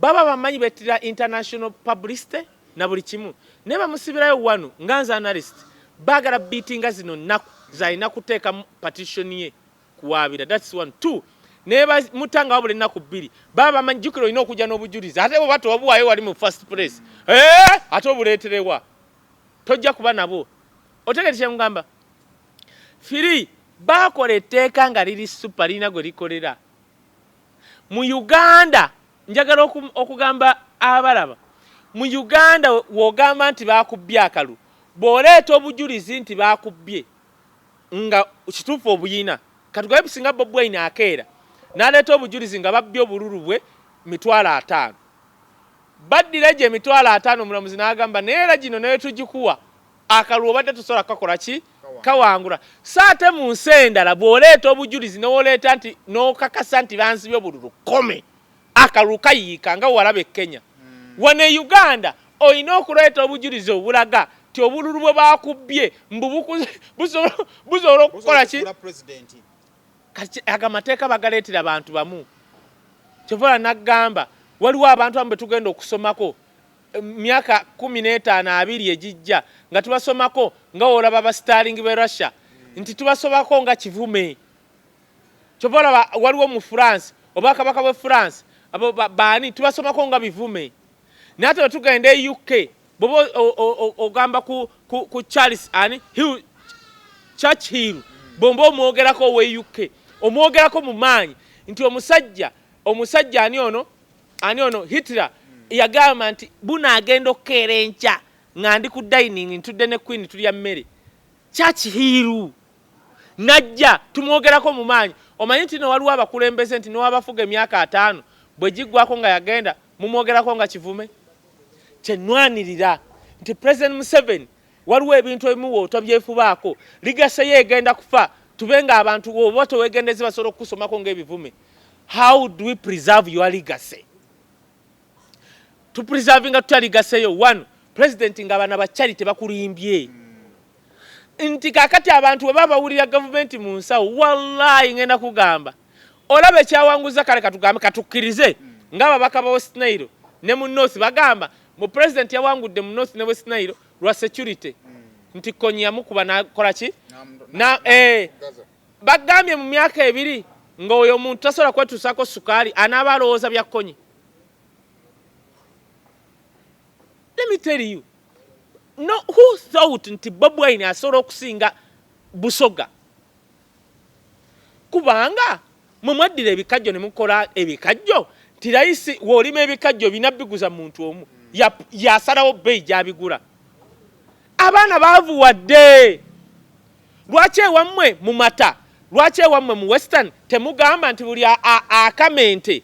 baba bamanyi bettira international publicity na buli kimu, naye bamusibirayo wano nga nze analyst baagala biitinga zino nnaku zalina kuteekamu petition ye kuwaabira. That's one. Two, naye bamutanga wabula ennaku 2, baba bamanyi jjukira olina okujja n'obujulizi, ate bwe batobuwaayo wali mu first place, ate obuleeterewa tojja kuba nabo. Otegete kyemugamba? Firi baakola etteeka nga liri super, lirina gwe likolera mu Uganda. Njagala okugamba abalaba mu Uganda, w'ogamba nti bakubbye akalu, bw'oleeta obujulizi nti bakubbye nga kituufu obuyina, katugabe singa Bobi Wine akeera n'aleeta obujulizi nga babbye obululu bwe 50,000, baddira gye 50,000, omulamuzi n'agamba naye era gino naye tugikuwa, akalulu obadde tosobola kukakola ki kawangula. So ate mu nsi endala bw'oleeta obujulizi n'oleeta nti n'okakasa nti bansibye obululu kome, akalulu kayiika nga walaba e Kenya. Wano e Uganda olina okuleeta obujulizi obulaga ti obululu bwe bakubbye mbu busobola okukola ki. Busobola president. Kati ago amateeka bagaleetera bantu bamu. Kyovola naggamba waliwo abantu abamu betugenda okusomako myaka 15 20 egijja nga tubasomako nga wolaba ba Stalin be Russia, nti tubasomako nga kivume. Kyova olaba waliwo mu France oba kabaka bwe France, abo baani tubasomako nga bivume. Naye ate bwetugenda e UK, bwoba ogamba ku Charles ani Hill, Churchill, bwomba omwogerako owe UK omwogerako mu maanyi nti omusajja ani ono, ani ono Hitler yagamba nti bunaagenda okukeera enkya nga ndi ku dining ntudde ne queen tulya mmere. Churchill najja tumwogerako mu maanyi. Omanyi nti no waliwo abakulembeze nti newabafuga emyaka 50 bwe giggwako nga yagenda mumwogerako nga kivume. Kyenwanirira nti President Museveni waliwo ebintu ebimu wootobyefubaako, legacy ye egenda kufa. Tube nga abantu oba tewegendeze basobola okukusomako ng'ebivume. How do we preserve your legacy? Tupreservinga tutya legacy yo? One, president nga bana bakyali tebakulimbye nti kakati abantu bwe baba bawulira gavumenti mu nsawo, wallahi ngenda kugamba olaba ekyawanguza. Kale katugambe, katukkirize ng'ababaka ba West Nile ne mu North bagamba mu president yawangudde mu North ne West Nile lwa security, nti Konyi yamukuba nakola ki na bagambye mu myaka 2 ng'oyo omuntu tasobola kwetuusaako sukaali, anaaba alowooza bya Konyi. Let me tell you, no, who thought nti Bobi Wine asobola okusinga Busoga? Kubanga mwe mwaddira ebikajjo ne mukola ebikajjo nti layisi w'olima ebikajjo binabbiguza muntu omu, yasalawo bbeeyi gy'abigula. Abaana baavuwadde. Lwaki ewammwe mu mata, lwaki ewammwe mu Western temugamba nti buli akama ente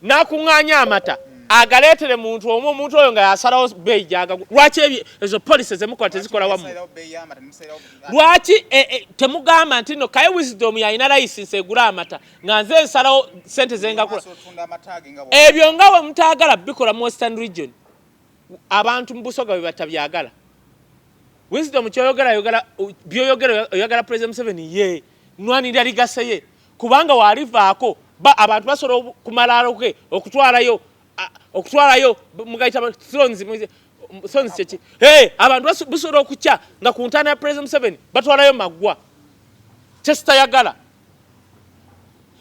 n'akuŋŋaanya amata agaleetere muntu omu, omuntu oyo nga yasalawo bbeeyi gy'agagula? Lwaki ezo policy zemukola tezikola wammwe? Lwaki temugamba nti no kaye Wisdom yalina license egula amata, nga nze nsalawo sente zengagula? Ebyo nga we mutaagala bikola mu Western Region, abantu mu Busoga bwe batabyagala. Wisdom, kyoyogera yogera byoyogera, oyagala President Museveni ye nwanirira legacy ye, kubanga walivaako abantu basobola kumalaalo ge okutwalayo mugayita thrones, thrones kyeki? Hey, abantu basobola okukya nga ku ntaana ya President Museveni batwalayo maggwa. Kyesitayagala,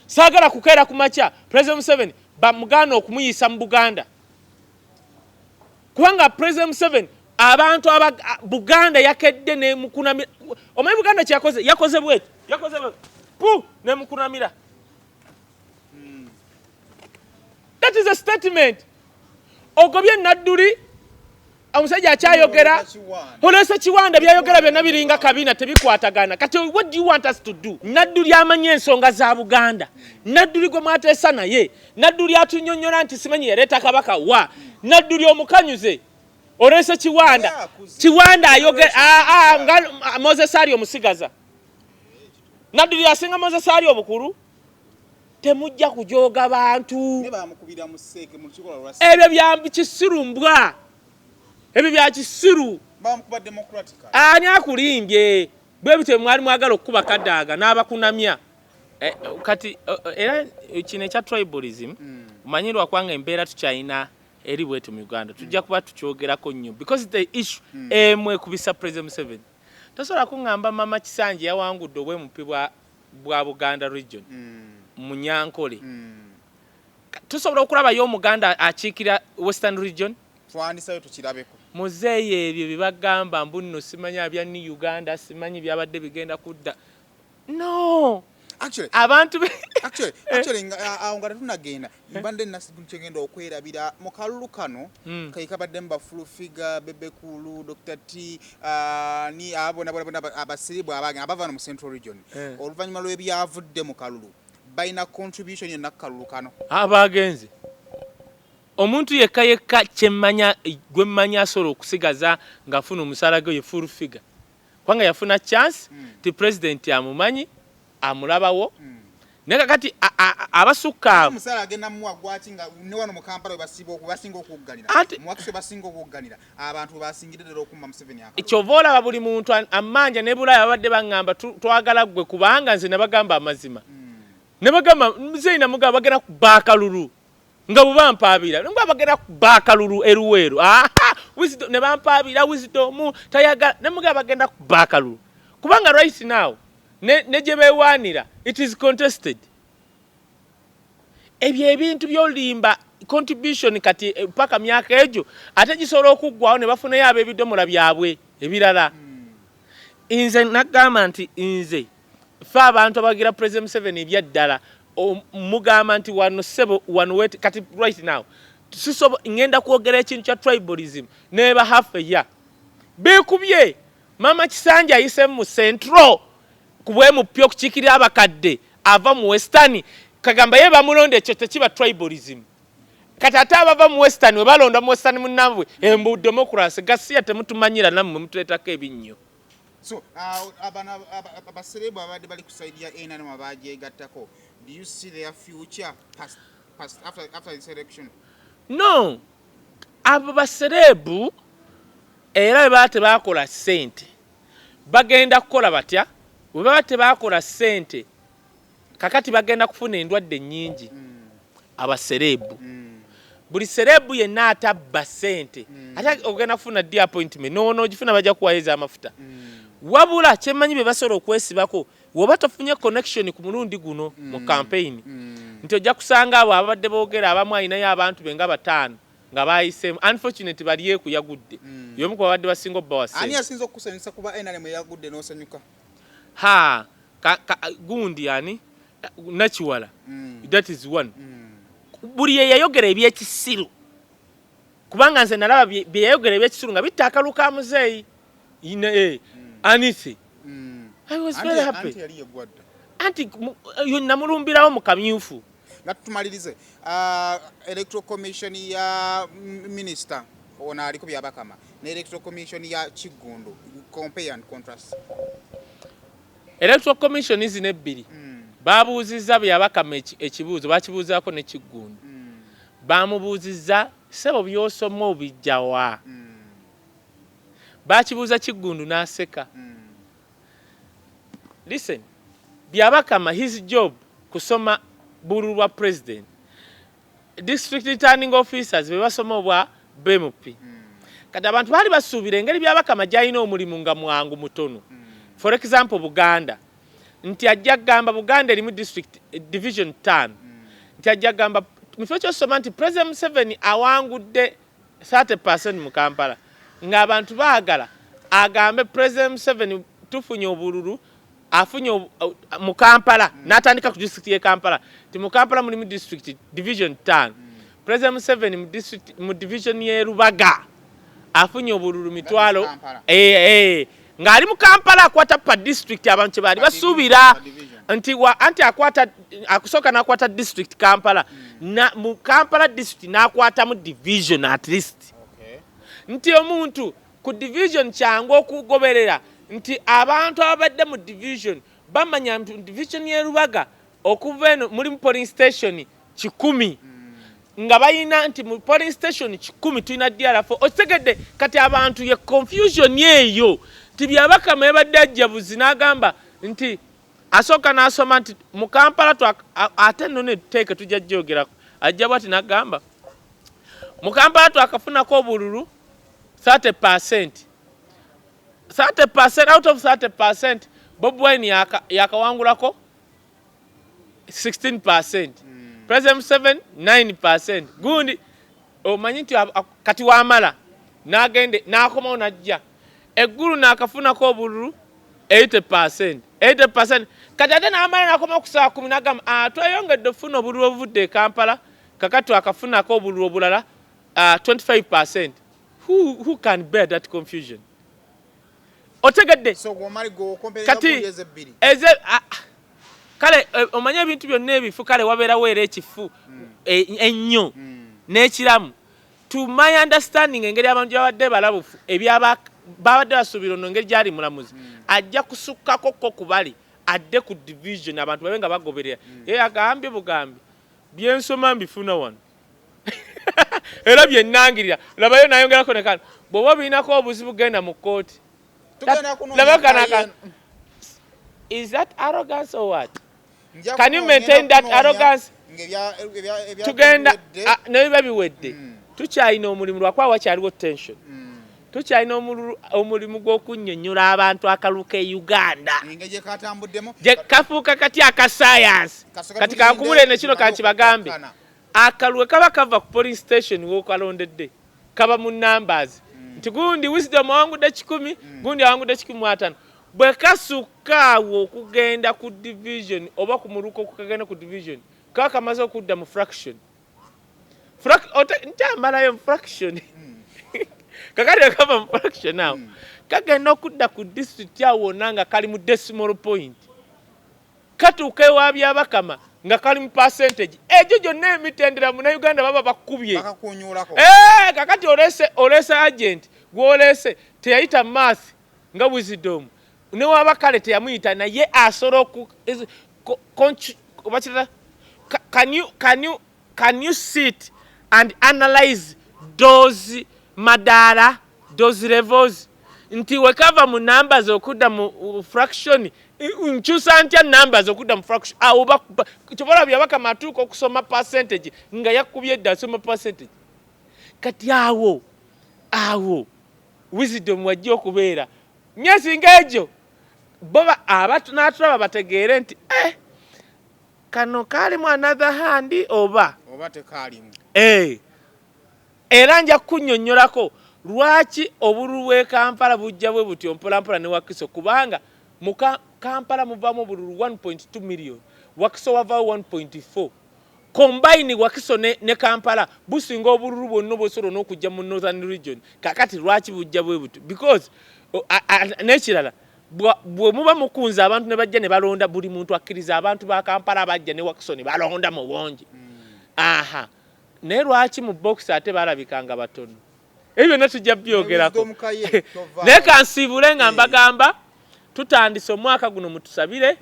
saagala kukeera ku makya President Museveni bamugaana okumuyisa mu Buganda, kubanga President Museveni abantu aba Buganda yakedde nemukunamira. Omanyi Buganda kyeyakoze? Yakoze bweti, yakoze bweti pu nemukunamira. That is a statement. Ogobye Nadduli, omusajja akyayogera, oleese Kiwanda, byayogera byonna biringa kabina, tebikwatagana. Kati what do you want us to do? Nadduli amanyi ensonga za Buganda, Nadduli gwe mwateesa naye, Nadduli atunyonnyola nti simanyi yaleeta kabaka wa Nadduli omukanyuze, oleese Kiwanda. Kiwanda ayogera nga Moses ali omusigaza. Nadduli asinga Moses ali obukulu. Temujja kujooga bantu. Ebyo bya kisiru, mbwa, ebyo bya kisiru. Ani akulimbye? Bwe bityo mwali mwagala okukuba Kadaaga n'abakunamya. Kati era kino ekya tribalism, omanyi lwakubanga embeera tukyalina eri bwetu mu Uganda, tujja kuba tukyogerako nnyo because the issue emu ekubisa President Museveni. Tosobola kuŋŋamba mama Kisanja yawangudde obwemupi bwa Buganda region Munyankole. Tusobola okulabayo Omuganda akiikira Western Region? Twandisayo tukirabeko. Muzeeyi, ebyo byebagamba mbu nno simanyi abya New Uganda, simanyi byabadde bigenda kudda, no. Actually, abantu actually awo nga tetunagenda, mbadde kyengenda okwerabira mu kalulu kano kai kabaddemu ba Full Figure, Bebe Cool, Dr T, ni abo bona bona abasiribu abagenda abava no mu Central Region. Oluvannyuma lw'ebyavudde mu kalulu, balina contribution yonna ku kalulu kano? Abagenzi, omuntu yekka yekka kyemmanya, gwe mmanya asobola okusigaza ng'afuna omusaala gwe ye Full Figure, kubanga yafuna chance ti president amumanyi, amulabawo. Naye kakati abasukka abo Omusaala agenda muwa gwaki nga ne wano mu Kampala we basinga okuwugganira, mu Wakiso basinga okuwugganira, abantu we basingidde ddala okumma Museveni akalulu? Kyova olaba buli muntu ammanja ne Bulaaya babadde baŋŋamba twagala ggwe, kubanga nze nabagamba amazima. Ne bagamba muzeeyi, namugamba bagenda kuba akalulu nga bwe bampaabira, nga bagenda kuba akalulu eruweero. Aha, Wisdom, ne bampaabira Wisdom tayagala, ne mugamba bagenda kuba akalulu kubanga right now ne gye beewaanira it is contested. Ebyo ebintu by'olimba contribution kati paka myaka egyo ate gisobola okuggwawo ne bafunayo ab'ebidomola byabwe ebirala. Nze nagamba nti nze fe abantu abagira President Museveni ebyaddala, mugamba nti wano ssebo, wano wet. Kati right now sisobo ngenda kwogera ekintu kya tribalism neba half a year beekubye. Mama Kisanja ayise mu Central ku bwemupya okukiikirira abakadde, ava mu Western, kagamba ye bamulonda. Ekyo tekiba tribalism? Kati ate abava mu Western we balonda mu Western munnabwe, embu democracy gasiya. Temutumanyira nammwe, mutuleetako ebinnyo. So abana abaserebu abadde bali ku side ya NRM abagyegattako, do you see their future past after this election? No, abo baserebu era bwe baba tebakola ssente bagenda kukola batya? Bwe baba tebakola ssente kakati bagenda kufuna endwadde nnyingi. Abaserebu, buli serebu yenna atabba ssente ate ogenda kufuna ddi appointment? Noogifuna bajja kuwayo amafuta. Wabula kyemmanyi bye basobola okwesibako, woba tofunye connection ku mulundi guno mu campaign, nti ojja kusanga abo ababadde boogera abamu alinayo abantu be nga bataano nga bayiseemu. Unfortunate balyeku yagudde, y'omu ku babadde basinga obbawa Ani ssente. asinza okukusanyusa kuba NRM eyagudde n'osanyuka? Ha ka, gundi ani, Nakiwala. That is one. Buli ye yayogera ebyekisiru, kubanga nze nalaba bye yayogera ebyekisiru nga bitta akalu ka muzeeyi. Anisi, I was very happy. Anti yali yeggwadda. Anti yo namulumbirawo mu kamyufu. Nga tutumalirize, electoral commission ya minister ono aliko Byabakama ne electoral commission ya Kiggundu, compare and contrast. Electoral commission zino ebbiri, babuuzizza Byabakama ekibuuzo, bakibuuzaako ne Kiggundu. Bamubuuzizza, "Ssebo, by'osoma obijjawa?" Bakibuuza Kiggundu n'aseka. Listen, Byabakama, his job kusoma bululu bwa president. District returning officers be basoma obwa BMP. Kati abantu baali basuubira engeri Byabakama gy'alina omulimu nga mwangu mutono, for example Buganda, nti ajja kugamba Buganda erimu district division 5, nti ajja kugamba mu kifo kyosoma nti President Museveni awangudde 30% mu Kampala, ng'abantu baagala agambe President Museveni tufunye obululu afunye mu Kampala, n'atandika ku district y'e Kampala, nti mu Kampala mulimu district division 5, President Museveni mu district, mu division y'e Rubaga afunye obululu mitwalo Kampala. Ng'ali mu Kampala akwata pa district. Abantu kye baali Pa basuubira division. Nti wa anti akwata akusooka n'akwata district Kampala, na mu Kampala district n'akwatamu division at least, nti omuntu ku division kyangu okugoberera, nti abantu ababadde mu division bamanya nti division y'e Rubaga okuva eno mulimu polling station 100, nga balina nti mu polling station 100 tulina DR4. Okitegedde? Kati abantu ye confusion eyo nti Byabakama yabadde ajja buzi n'agamba nti asooka n'asoma nti mu Kampala ate nno netuteeke tujja gyogerako. Ajja bwati n'agamba mu Kampala twakafunako obululu 30%, 30% out of 30%, Bobi Wine yakawangulako 16%, President Museveni 9%. Gundi omanyi nti kati wamala n'agende n'akomawo n'ajja eggulu n'akafunako obululu 80%, 80%. Kati ate n'amala n'akomawo ku ssaawa 10 n'agamba, "Ah, tweyongedde okufuna obululu obuvudde e Kampala, kakati twakafunako obululu obulala 25%." Who can bear that confusion? Otegedde? So gwomali gwokompereza Kati gundi ebbiri. Eze kale omanye ebintu byonna ebifu, kale wabeerawo era ekifu ennyo n'ekiramu. To my understanding, engeri abantu gyabadde balabufu ebyaba babadde basuubira ono engeri gyali mulamuzi ajja kusukkako ko ku bali adde ku division, abantu babe nga bagoberera. Ye agambye bugambi, "Byensoma mbifuna wano era byennangirira." Labayo nayongerako nekano, bw'oba obirinako obuzibu genda mu kkooti. Tugenda kunoonya Laba kana Kaye- Is that arrogance or what? Nja Can you kunoonya, maintain that kunoonya arrogance? ng'ebya Tugenda biwedde. Ah, nebiba biwedde, tukyalina omulimu lwakuba wakyaliwo tension. Tukyalina omulimu gw'okunnyonnyola abantu akalulu k'e Uganda engeri gye katambuddemu. Gye kafuuka kati aka science. Kasooka Kati tulinde kankubule ne kino tumale kankibagambe. okukakkana. Akalulu kaba kava ku polling station w'okalondedde, kaba mu numbers, nti gundi Wisdom awangudde 100, gundi awangudde 150. Bwe kasukka awo okugenda ku division oba ku muluka okukagenda ku division, kaba kamaze okudda mu fraction. Nkyamalayo mu fraction. Kakati kava mu fraction awo kagenda okudda ku district awo wonna nga kali mu decimal point, katuuka ewa Byabakama nga kali mu percentage. Egyo gyonna emitendera Munauganda baba bakubye. Bakakunyulako. Kakati olese agent gwolese teyayita math nga Wisdom. Newaba kale teyamuyita, naye asobola oku oba kirala, can you sit and analyze those madaala, those levels, nti wekava mu numbers okudda mu fraction, nkyusa ntya numbers okudda mu fraction? Awo kyobola byabakama atuuka okusoma percentage nga yakubye edda asoma percentage. Kati awo Wisdom wajja okubeera myezi ng'egyo bo n'atulaba bategeere nti kano kaalimu another hand oba oba tekaalimu. Era nja kukunnyonnyolako lwaki obululu bw'e Kampala bujja bwe butyo mpolampola ne Wakiso, kubanga mu Kampala muvaamu obululu 1.2 million, Wakiso wavaawo 1.4. Combine Wakiso ne Kampala businga obululu bwonna obwosobola n'okujja mu Northern Region. Kakati lwaki bujja bwe butyo? Because n'ekirala, bwe muba mukunze abantu ne bajja ne balonda, buli muntu akkiriza abantu ba Kampala bajja ne Wakiso ne balonda mu bungi. Aha, naye lwaki mu box ate balabikanga batono? Ebyo byonna tujja byogerako. Wisdom Kaye, tovaawo. Naye kansiibule nga mbagamba tutandise omwaka guno, mutusabire.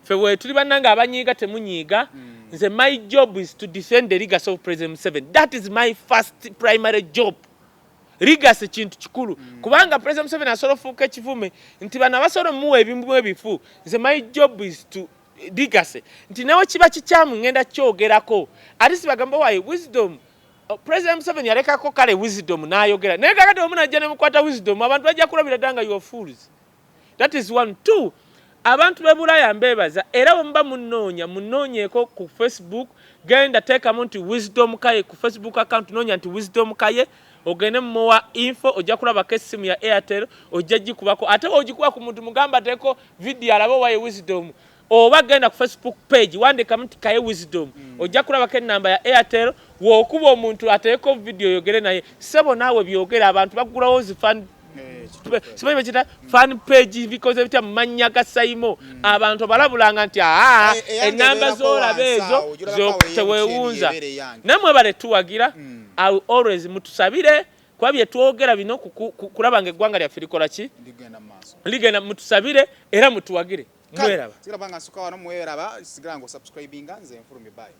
Ffe bwe tuli bannange abanyiiga temunyiiga. Nze my job is to defend the legacy of President Museveni. That is my first primary job. Legacy kintu kikulu, kubanga President Museveni asobola ofuuka ekivume nti bano abasobola omuwa ebimu ebifu. Nze my job is to legacy, nti nawe kiba kikyamu ngenda kyogerako. Ate sibagamba waayo Wisdom. Oh, President Museveni yalekako kale Wisdom n'ayogera, naye kakati omu najja ne mukwata Wisdom, abantu bajja kulabira ddala nga you are fools. That is one. Two, abantu b'e Bulaaya mbeebaza, era bwe muba munoonya, munoonyeeko ku Facebook. Genda teekamu nti Wisdom Kaye ku Facebook account, noonya nti Wisdom Kaye, ogende muwa info, ojja kulabako essimu ya Airtel, ojja gikubako. Ate ogikuba ku muntu, mugamba ateeko video alabe owaye Wisdom. Oba genda ku Facebook page, wandikamu nti Kaye Wisdom, ojja kulabako enamba ya Airtel. W'okuba omuntu ateeko video oyogere naye, sebo naawe byogere. Abantu bagulawo zi fan simanyi bakita fan page, bikoze bitya mu mannya ga Saimo. Abantu balabulanga nti aa Eyange enamba ebeerako z'olaba wansi ezo awo, ogirabako awo teweewunza. eyeebeera eyange. Naye mwebale tuwagira. I will always, mutusabire, kuba bye twogera bino kulaba nga eggwanga lyaffe likola ki? Ligenda mu maaso. Ligenda. Mutusabire era mutuwagire. Mweraba. Sigala banga nsuka wano, mweraba. Sigala nga osubscribinga. Nze nfulumye, bye.